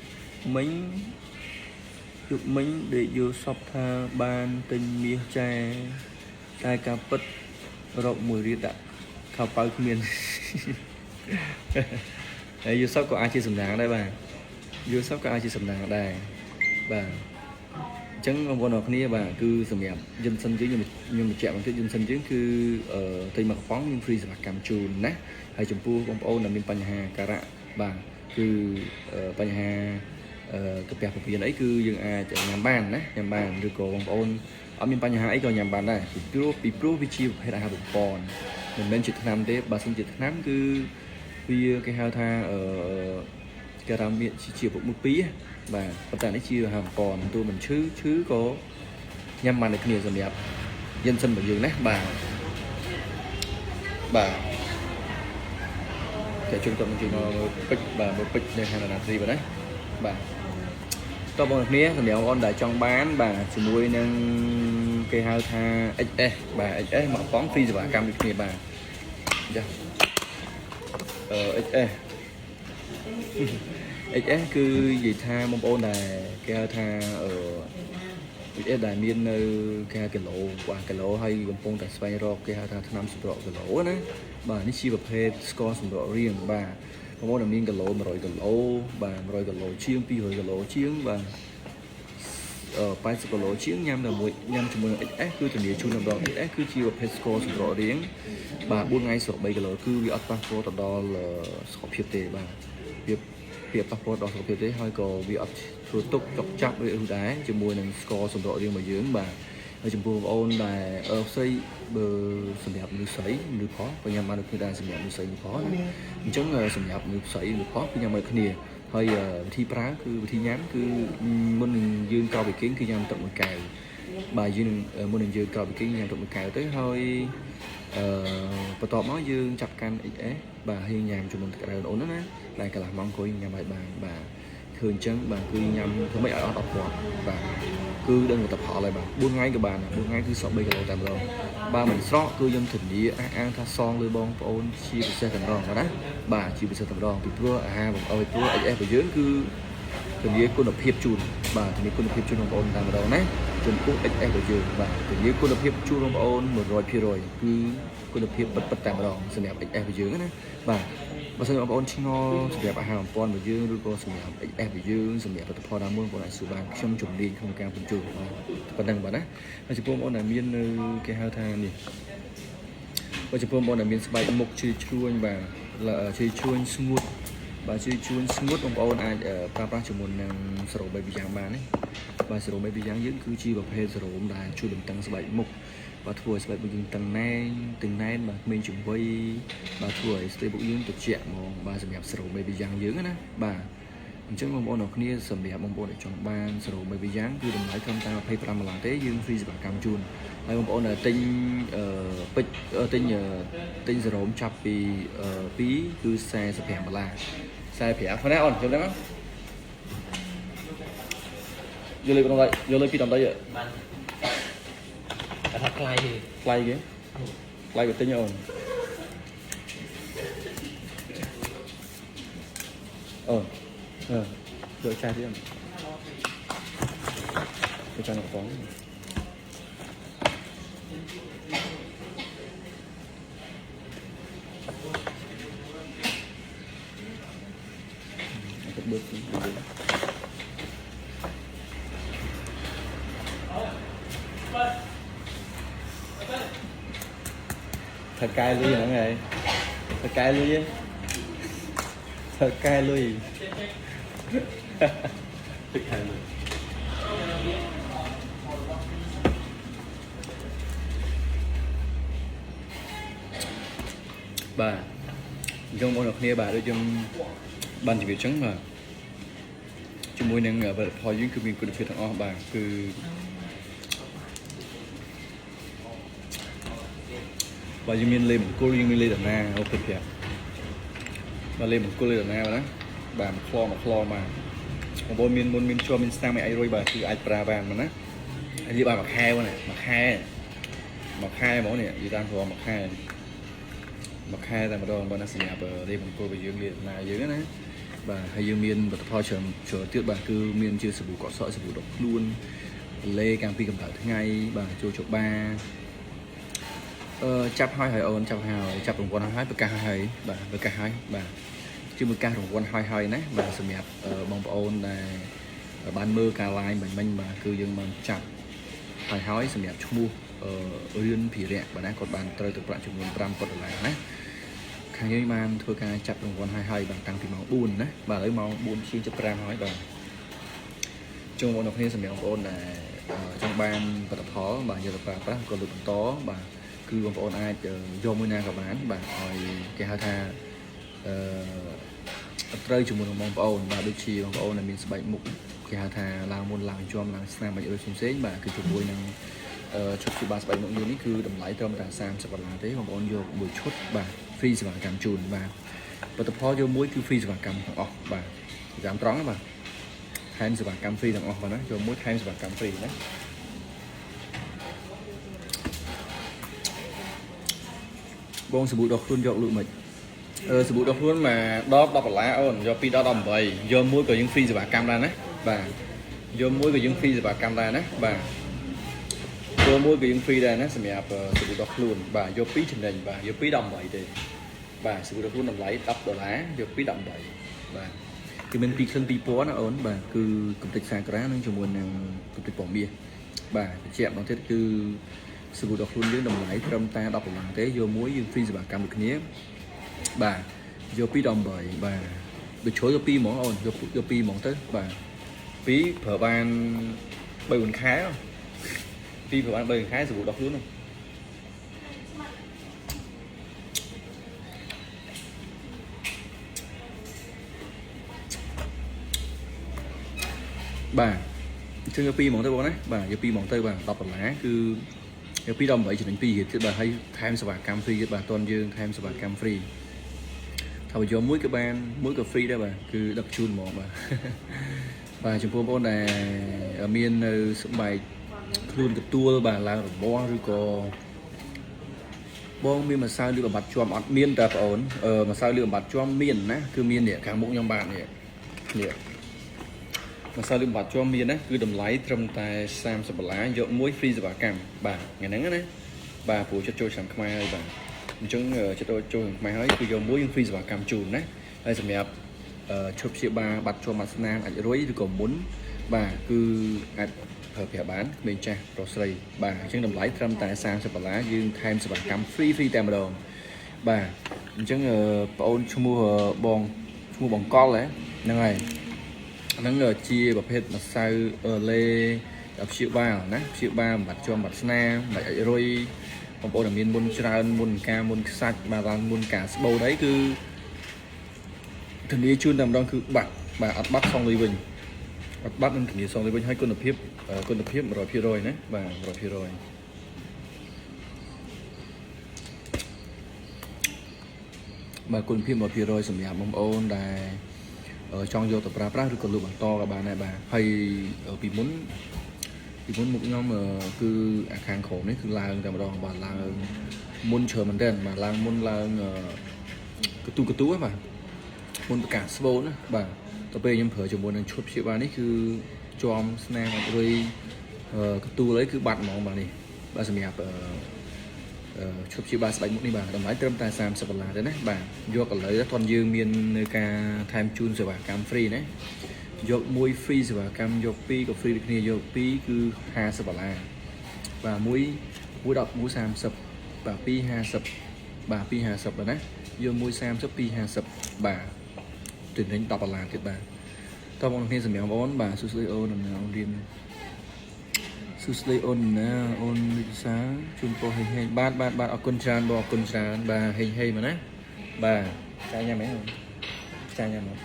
មិញយុគមិញដេកយល់សពថាបានទិញមាសចែតែការពិតរកមួយរៀលដាក់ខោប៉ៅគ្មាន ហើយយូសុបក៏អាចជាសំណាងដែរបាទយូសុបក៏អាចជាសំណាងដែរបាទអញ្ចឹងបងប្អូនអរគ្នាបាទគឺសម្រាប់យិនសិនយើងខ្ញុំខ្ញុំបញ្ជាក់បន្តិចយិនសិនយើងគឺអឺទិញមកកំប៉ុងយើង free សេវាកម្មជូនណាហើយចំពោះបងប្អូនដែលមានបញ្ហាការៈបាទគឺបញ្ហាអឺកាពះពពៀនអីគឺយើងអាចញ៉ាំបានណាញ៉ាំបានឬក៏បងប្អូនអត់មានបញ្ហាអីក៏ញ៉ាំបានដែរពីព្រោះពីព្រោះវាជាប្រភេទអាហារបំពន់មិនមែនជាថ្នាំទេបើសិនជាថ្នាំគឺវាគេហៅថាអឺគេថាមានជាពុកមួយពីរបាទប៉ុន្តែនេះជាអាហារបំពន់ទោះមិនឈឺឈឺក៏ញ៉ាំបានដូចគ្នាសម្រាប់យិនសិនរបស់យើងណាបាទបាទតែជួនគាត់មកជួយមកមើលពេជ្របាទមើលពេជ្រនៅហាងដាណាត្រីបាទណាបាទតោះបងប្អូនគ្នាសម្រាប់បងប្អូនដែលចង់បានបាទជាមួយនឹងគេហៅថា XS បាទ XS មកកំប៉ុង free សេវាកម្មដូចគ្នាបាទចាអឺ XS XS គឺនិយាយថាបងប្អូនដែលគេហៅថាអឺ XS ដែលមាននៅគេហៅគីឡូបាទគីឡូហើយកំពុងតែស្វែងរកគេហៅថាថ្នាំសម្រក់គីឡូណាបាទនេះជាប្រភេទស្ករសម្រក់រាងបាទបងប្អូនដែលមានគីឡូ100គីឡូបាទ100គីឡូជាង200គីឡូជាងបាទអឺ80គីឡូជាងញ៉ាំតែមួយញ៉ាំជាមួយនឹង XS គឺធានាជូនដល់ម្ដង XS គឺជាប្រភេទស្ករសម្រក់រាងបាទ4ថ្ងៃស្រក3គីឡូគឺវាអត់ប៉ះពាល់ទៅដល់សុខភាពទេបាទវាវាប៉ះពាល់ដល់សុខភាពទេហើយក៏វាអត់ធ្វើទុកចុកចាប់វាដែរជាមួយនឹងស្ករសម្រក់រាងរបស់យើងបាទហើយចំពោះបងប្អូនដែលអឺស្រីបើសម្រាប់មនុស្សស្រីមនុស្សប្រុសក៏ញ៉ាំបានដូចគ្នាដែរសម្រាប់មនុស្សស្រីមនុស្សប្រុសណាអញ្ចឹងសម្រាប់មនុស្សស្រីមនុស្សប្រុសគឺញ៉ាំដូចគ្នាហើយវិធីប្រើគឺវិធីញ៉ាំគឺមុននឹងយើងក្រោកពីគេងគឺញ៉ាំទឹកមួយកែវបាទយើងមុននឹងយើងក្រោកពីគេងញ៉ាំទឹកមួយកែវទៅហើយអឺបន្ទាប់មកយើងចាប់កាន់ XS បាទហើយញ៉ាំជាមួយទឹកក្តៅអូនណាតែកន្លះម៉ោងក្រោយញ៉ាំឲ្យបានបាទឃើញអញ្ចឹងបាទគឺញ៉ាំធ្វើម៉េចឲ្យអត់អត់ពាត់បាទគឺដឹងលទ្ធផលហើយបាទ4ថ្ងៃក៏បានដែរ4ថ្ងៃគឺស្រក3គីឡូតែម្ដងបើមិនស្រកគឺខ្ញុំធានាអះអាងថាសងលើបងប្អូនជាពិសេសតែម្ដងបាទណាបាទជាពិសេសតែម្ដងពីព្រោះអាហារបងប្អូនពីព្រោះ XS របស់យើងគឺធានាគុណភាពជូនបាទធានាគុណភាពជូនបងប្អូនតែម្ដងណាចំពោះ XS របស់យើងបាទធានាគុណភាពជូនបងប្អូន100%គឺគុណភាពពិតៗតែម្ដងសម្រាប់ XS របស់យើងណាបាទបើសិនជាបងប្អូនឆ្ងល់សម្រាប់អាហារបំពន់របស់យើងឬក៏សម្រាប់ XS របស់យើងសម្រាប់ផលិតផលណាមួយបងប្អូនអាចសួរបានខ្ញុំជំនាញក្នុងការបញ្ជូនបាទប៉ុណ្ណឹងបាទណាហើយចំពោះបងប្អូនដែលមាននៅគេហៅថានេះបើចំពោះបងប្អូនដែលមានស្បែកមុខជ្រីជ្រួញបាទជ្រីជ្រួញស្ងួតបាទជ្រីជ្រួញស្ងួតបងប្អូនអាចប្រើប្រាស់ជាមួយនឹងសរ៉ូ3យ៉ាងបានណាបាទសរ៉ូ3យ៉ាងយើងគឺជាប្រភេទសរ៉ូមដែលជួយតម្តឹងស្បែកមុខបាទធ្វើឲ្យស្បែកមុខយើងតឹងណែនតឹងណែនបាទក្មេងជំវីបាទធ្វើឲ្យស្បែកមុខយើងត្រជាក់ហ្មងបាទសម្រាប់សរ៉ូ3យ៉ាងយើងណាបាទអញ្ចឹងបងប្អូនអរគ្នាសម្រាប់បងប្អូនដែលចង់បានសរ៉ូ3យ៉ាងគឺតម្លៃត្រឹមតែ25ដុល្លារទេយើង free សេវាកម្មជូនហើយបងប្អូនដែលទិញអឺពេជ្រទិញទិញសរ៉ូមចាប់ពី2គឺ45ដុល្លារ45ហ្នឹងណាអូនយល់ទេមកយកលេខបងយកលេខពីដំដី បានតែថាថ្លៃទេ ថ្លៃគេថ្លៃក៏ទិញអូនអូនអឺយកចាស់ទៀតយកចាស់នៅកំប៉ុងអត់បឺតទេ ថៅកែលុយហ្នឹងហើយថៅកែលុយថៅកែលុយថៅកែលុយបាទអញ្ចឹងបងប្អូនគ្នាបាទដូចយើងបានជម្រាបអញ្ចឹងបាទជាមួយនឹងផលិតផលយើងគឺមានគុណភាពទាំងអស់បាទគឺបាទយើងមានលេមង្គលយើងមានលេដំណាអូខេប្រាប់បាទលេមង្គលលេដំណាបាទណាបាទមួយខ្លមួយខ្លបាទបងប្អូនមានមុនមានជាប់មានស្នាមអីរុយបាទគឺអាចប្រើបានបាទណាហើយនិយាយបាទមួយខែបងណាមួយខែមួយខែហ្មងនេះនិយាយតាមព្រមមួយខែមួយខែតែម្ដងបាទណាសម្រាប់លេមង្គលរបស់យើងលេដំណាយើងណាបាទហើយយើងមានផលិតផលច្រើនច្រើនទៀតបាទគឺមានជាសាប៊ូកក់សក់សាប៊ូដុសខ្លួនលេកាំងពីកម្ដៅថ្ងៃបាទចូលជបា អឺចាប់ហើយហើយអូនចាប់ហើយចាប់រង្វាន់ហើយប្រកាសហើយបាទប្រកាសហើយបាទជាប្រកាសរង្វាន់ហើយហើយណាបាទសម្រាប់បងប្អូនដែលបានមើលការ live មិញមិញបាទគឺយើងបានចាប់ហើយហើយសម្រាប់ឈ្មោះរឿនភិរៈបាទណាគាត់បានត្រូវទៅប្រាក់ចំនួន5ដុល្លារណាខាងយើងបានធ្វើការចាប់រង្វាន់ហើយហើយបាទតាំងពីម៉ោង4ណាបាទឥឡូវម៉ោង4ជាង75ហើយបាទជួបបងប្អូនគ្នាសម្រាប់បងប្អូនដែលចង់បានផលិតផលបាទយកទៅប្រើប្រាស់ក៏លើកបន្តបាទគឺបងប្អូនអាចយកមួយណាក៏បានបាទឲ្យគេហៅថាអឺត្រូវជាមួយនឹងបងប្អូនបាទដូចជាបងប្អូនដែលមានស្បែកមុខគេហៅថាឡើងមុនឡើងជាប់ឡើងស្នាមអីដូចផ្សេងៗបាទគឺជាមួយនឹងឈុតព្យាបាលស្បែកមុខយើងនេះគឺតម្លៃត្រឹមតែ30ដុល្លារទេបងប្អូនយកមួយឈុតបាទ free សេវាកម្មជូនបាទផលិតផលយកមួយគឺ free សេវាកម្មទាំងអស់បាទតាមត្រង់ណាបាទថែមសេវាកម្ម free ទាំងអស់បាទណាយកមួយថែមសេវាកម្ម free ណាបងសាប៊ូដុសខ្លួនយកលក់មិនអឺសាប៊ូដុសខ្លួនមកដប10ដុល្លារអូនយក2ដល់18យកមួយក៏យើង free សេវាកម្មដែរណាបាទយកមួយក៏យើង free សេវាកម្មដែរណាបាទយកមួយក៏យើង free ដែរណាសម្រាប់សាប៊ូដុសខ្លួនបាទយក2ចំណេញបាទយក2 18ទេបាទសាប៊ូដុសខ្លួនតម្លៃ10ដុល្លារយក2 18បាទគឺមានពីរក្លិនពីរពណ៌ណាអូនបាទគឺកំទេចសាក្រានិងជាមួយនឹងកំទេចពណ៌មាសបាទបញ្ជាក់ម្ដងទៀតគឺសាប៊ូដុសខ្លួនយើងតម្លៃត្រឹមតែ10ដុល្លារទេយកមួយយើង free សេវាកម្មដូចគ្នាបាទយក2 18បាទដូចជ្រុលយក2ហ្មងអូនយកយក2ហ្មងទៅបាទ2ប្រើបាន3 4ខែ2ប្រើបាន3 4ខែសាប៊ូដុសខ្លួនហ្នឹងបាទអញ្ចឹងយក2ហ្មងទៅបងណាបាទយក2ហ្មងទៅបាទ10ដុល្លារគឺយក2 18ចំណេញ2ទៀតបាទហើយថែមសេវាកម្ម free ទៀតបាទតន់យើងថែមសេវាកម្ម free ថាបើយកមួយក៏បានមួយក៏ free ដែរបាទគឺដឹកជូនហ្មងបាទបាទចំពោះបងប្អូនដែលមាននៅស្បែកខ្លួនកទួលបាទឡើងរមាស់ឬក៏បងមានម្សៅលាបបំបត្តិជាំអត់មានតើបងអូនអឺម្សៅលាបបំបត្តិជាំមានណាគឺមាននេះខាងមុខខ្ញុំបាទនេះនេះម្សៅលាបបំបត្តិជាំមានណាគឺតម្លៃត្រឹមតែ30ដុល្លារយកមួយ free សេវាកម្មបាទថ្ងៃហ្នឹងណាបាទព្រោះចិត្តចូលឆ្នាំខ្មែរហើយបាទអញ្ចឹងចិត្តចូលឆ្នាំខ្មែរហើយគឺយកមួយយើង free សេវាកម្មជូនណាហើយសម្រាប់ឈុតព្យាបាលបាត់ជាប់បាត់ស្នាមអាចរុយឬក៏មុនបាទគឺអាចប្រើប្រាស់បានក្មេងចាស់ប្រុសស្រីបាទអញ្ចឹងតម្លៃត្រឹមតែ30ដុល្លារយើងថែមសេវាកម្ម free free តែម្ដងបាទអញ្ចឹងបងអូនឈ្មោះបងឈ្មោះបងកលហ្នឹងហើយហ្នឹងជាប្រភេទម្សៅលេព្យាបាលណាព្យាបាលបំបត្តិជាប់បាត់ស្នាមបាច់អាចរុយបងប្អូនដែលមានមុនច្រើនមុនការមុនខ្សាច់បាទឡើងមុនការស្បូតអីគឺធានាជូនតែម្ដងគឺបាត់បាទអត់បាត់សងលុយវិញអត់បាត់នឹងធានាសងលុយវិញហើយគុណភាពគុណភាព100%ណាបាទ100%បាទគុណភាព100%សម្រាប់បងប្អូនដែលចង់យកទៅប្រើប្រាស់ឬក៏លក់បន្តក៏បានដែរបាទហើយពីមុនពីមុនមុខខ្ញុំគឺអាខាងក្រោមនេះគឺឡើងតែម្ដងបាទឡើងមុនច្រើនមែនទែនបាទឡើងមុនឡើងកទូកទូហ្នឹងបាទមុនប្រកាសស្បូនណាបាទទៅពេលខ្ញុំប្រើជាមួយនឹងឈុតព្យាបាលនេះគឺជាំស្នាមអត់រុយកទូលអីគឺបាត់ហ្មងបាទនេះបាទសម្រាប់អឺឈុតព្យាបាលស្បែកមុខនេះបាទតម្លៃត្រឹមតែ30ដុល្លារទេណាបាទយកឥឡូវតន់យើងមាននៅការថែមជូនសេវាកម្ម free ណាយកមួយ free សេវាកម្មយក2ក៏ free ដូចគ្នាយក2គឺ50ដុល្លារបាទមួយ 110 130បាទ250បាទ250បាទណាយក130 250បាទចំណេញ10ដុល្លារទៀតបាទតើបងប្អូនសម្រាប់បងប្អូនបាទសួស្តីអូនណាអូនរៀនសួស្តីអូនណាអូនវិសាជូនពរហេងហេងបាទបាទបាទអរគុណច្រើនបងអរគុណច្រើនបាទហេងហេងមកណាបាទចាញ់ញ៉ាំហ៎ចាញ់ញ៉ាំមក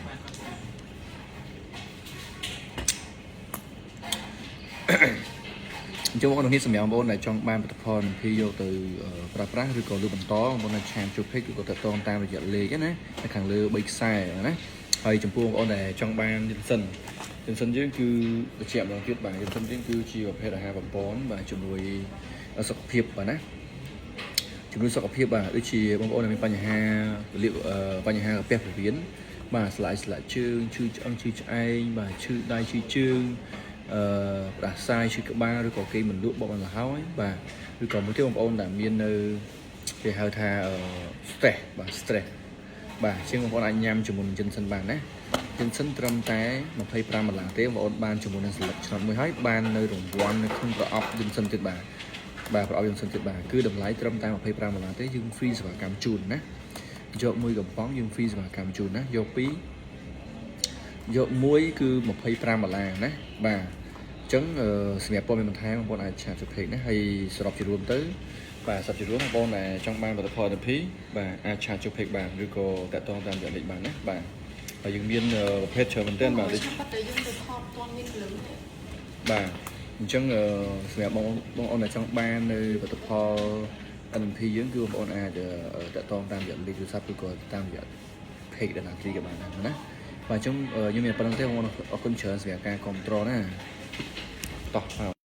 អញ្ចឹងបងប្អូនគ្នាសម្រាប់បងប្អូនដែលចង់បានផលិតផលនឹងភីយកទៅប្រើប្រាស់ឬក៏លើបន្តបងប្អូនអាច chat ជួប page ឬក៏តាក់ទងតាមរយៈលេខណានៅខាងលើ3ខ្សែណាហើយចំពោះបងប្អូនដែលចង់បានយិនសិនយិនសិនយើងគឺបញ្ជាក់ម្ដងទៀតបាទយិនសិនយើងគឺជាប្រភេទអាហារបំពន់បាទជំនួយសុខភាពបាទណាជំនួយសុខភាពបាទដូចជាបងប្អូនដែលមានបញ្ហាលៀកបញ្ហាកាពះពោះវៀនបាទស្លាយស្លាកជើងឈឺឆ្អឹងឈឺឆ្អែងបាទឈឺដៃឈឺជើងអឺផ្ដាសាយឈឺក្បាលឬក៏គេមិនលក់បកមិនលហើយបាទឬក៏មួយទៀតបងប្អូនដែលមាននៅគេហៅថា stress បាទ stress បាទជាងបងប្អូនអាចញ៉ាំជាមួយនឹងចិនសិនបានណាចិនសិនត្រឹមតែ25ដុល្លារទេបងប្អូនបានជាមួយនឹងស្លឹកឆ្នោតមួយហើយបាននៅរង្វាន់នៅក្នុងប្រអប់ចិនសិនទៀតបាទបាទប្រអប់ចិនសិនទៀតបាទគឺតម្លៃត្រឹមតែ25ដុល្លារទេយើង free សេវាកម្មជូនណាយកមួយកំប៉ុងយើង free សេវាកម្មជូនណាយកពីរយកមួយគឺ25ដុល្លារណាបាទអញ្ចឹងសម្រាប់ព័ត៌មានបន្ថែមបងប្អូនអាច chat ទៅ page ណាហើយសរុបជារួមទៅបាទសរុបជារួមបងប្អូនដែលចង់បានផលិតផល NP បាទអាច chat ចូល page បានឬក៏តាក់ទងតាមរយៈលេខបានណាបាទហើយយើងមានប្រភេទច្រើនមែនទែនបាទដូច ឆាប់តែយើងទៅថតទាន់មានភ្លើងទេ បាទអញ្ចឹងសម្រាប់បងបងប្អូនដែលចង់បាននៅផលិតផល NP យើងគឺបងប្អូនអាចតាក់ទងតាមរយៈលេខទូរស័ព្ទឬក៏តាមរយៈ page ដែលណាទីក៏បានដែរណាបាទអញ្ចឹងខ្ញុំមានប៉ុណ្្នឹងទេបងប្អូនអរគុណច្រើនសម្រាប់ការគាំទ្រណាតោះបាទ។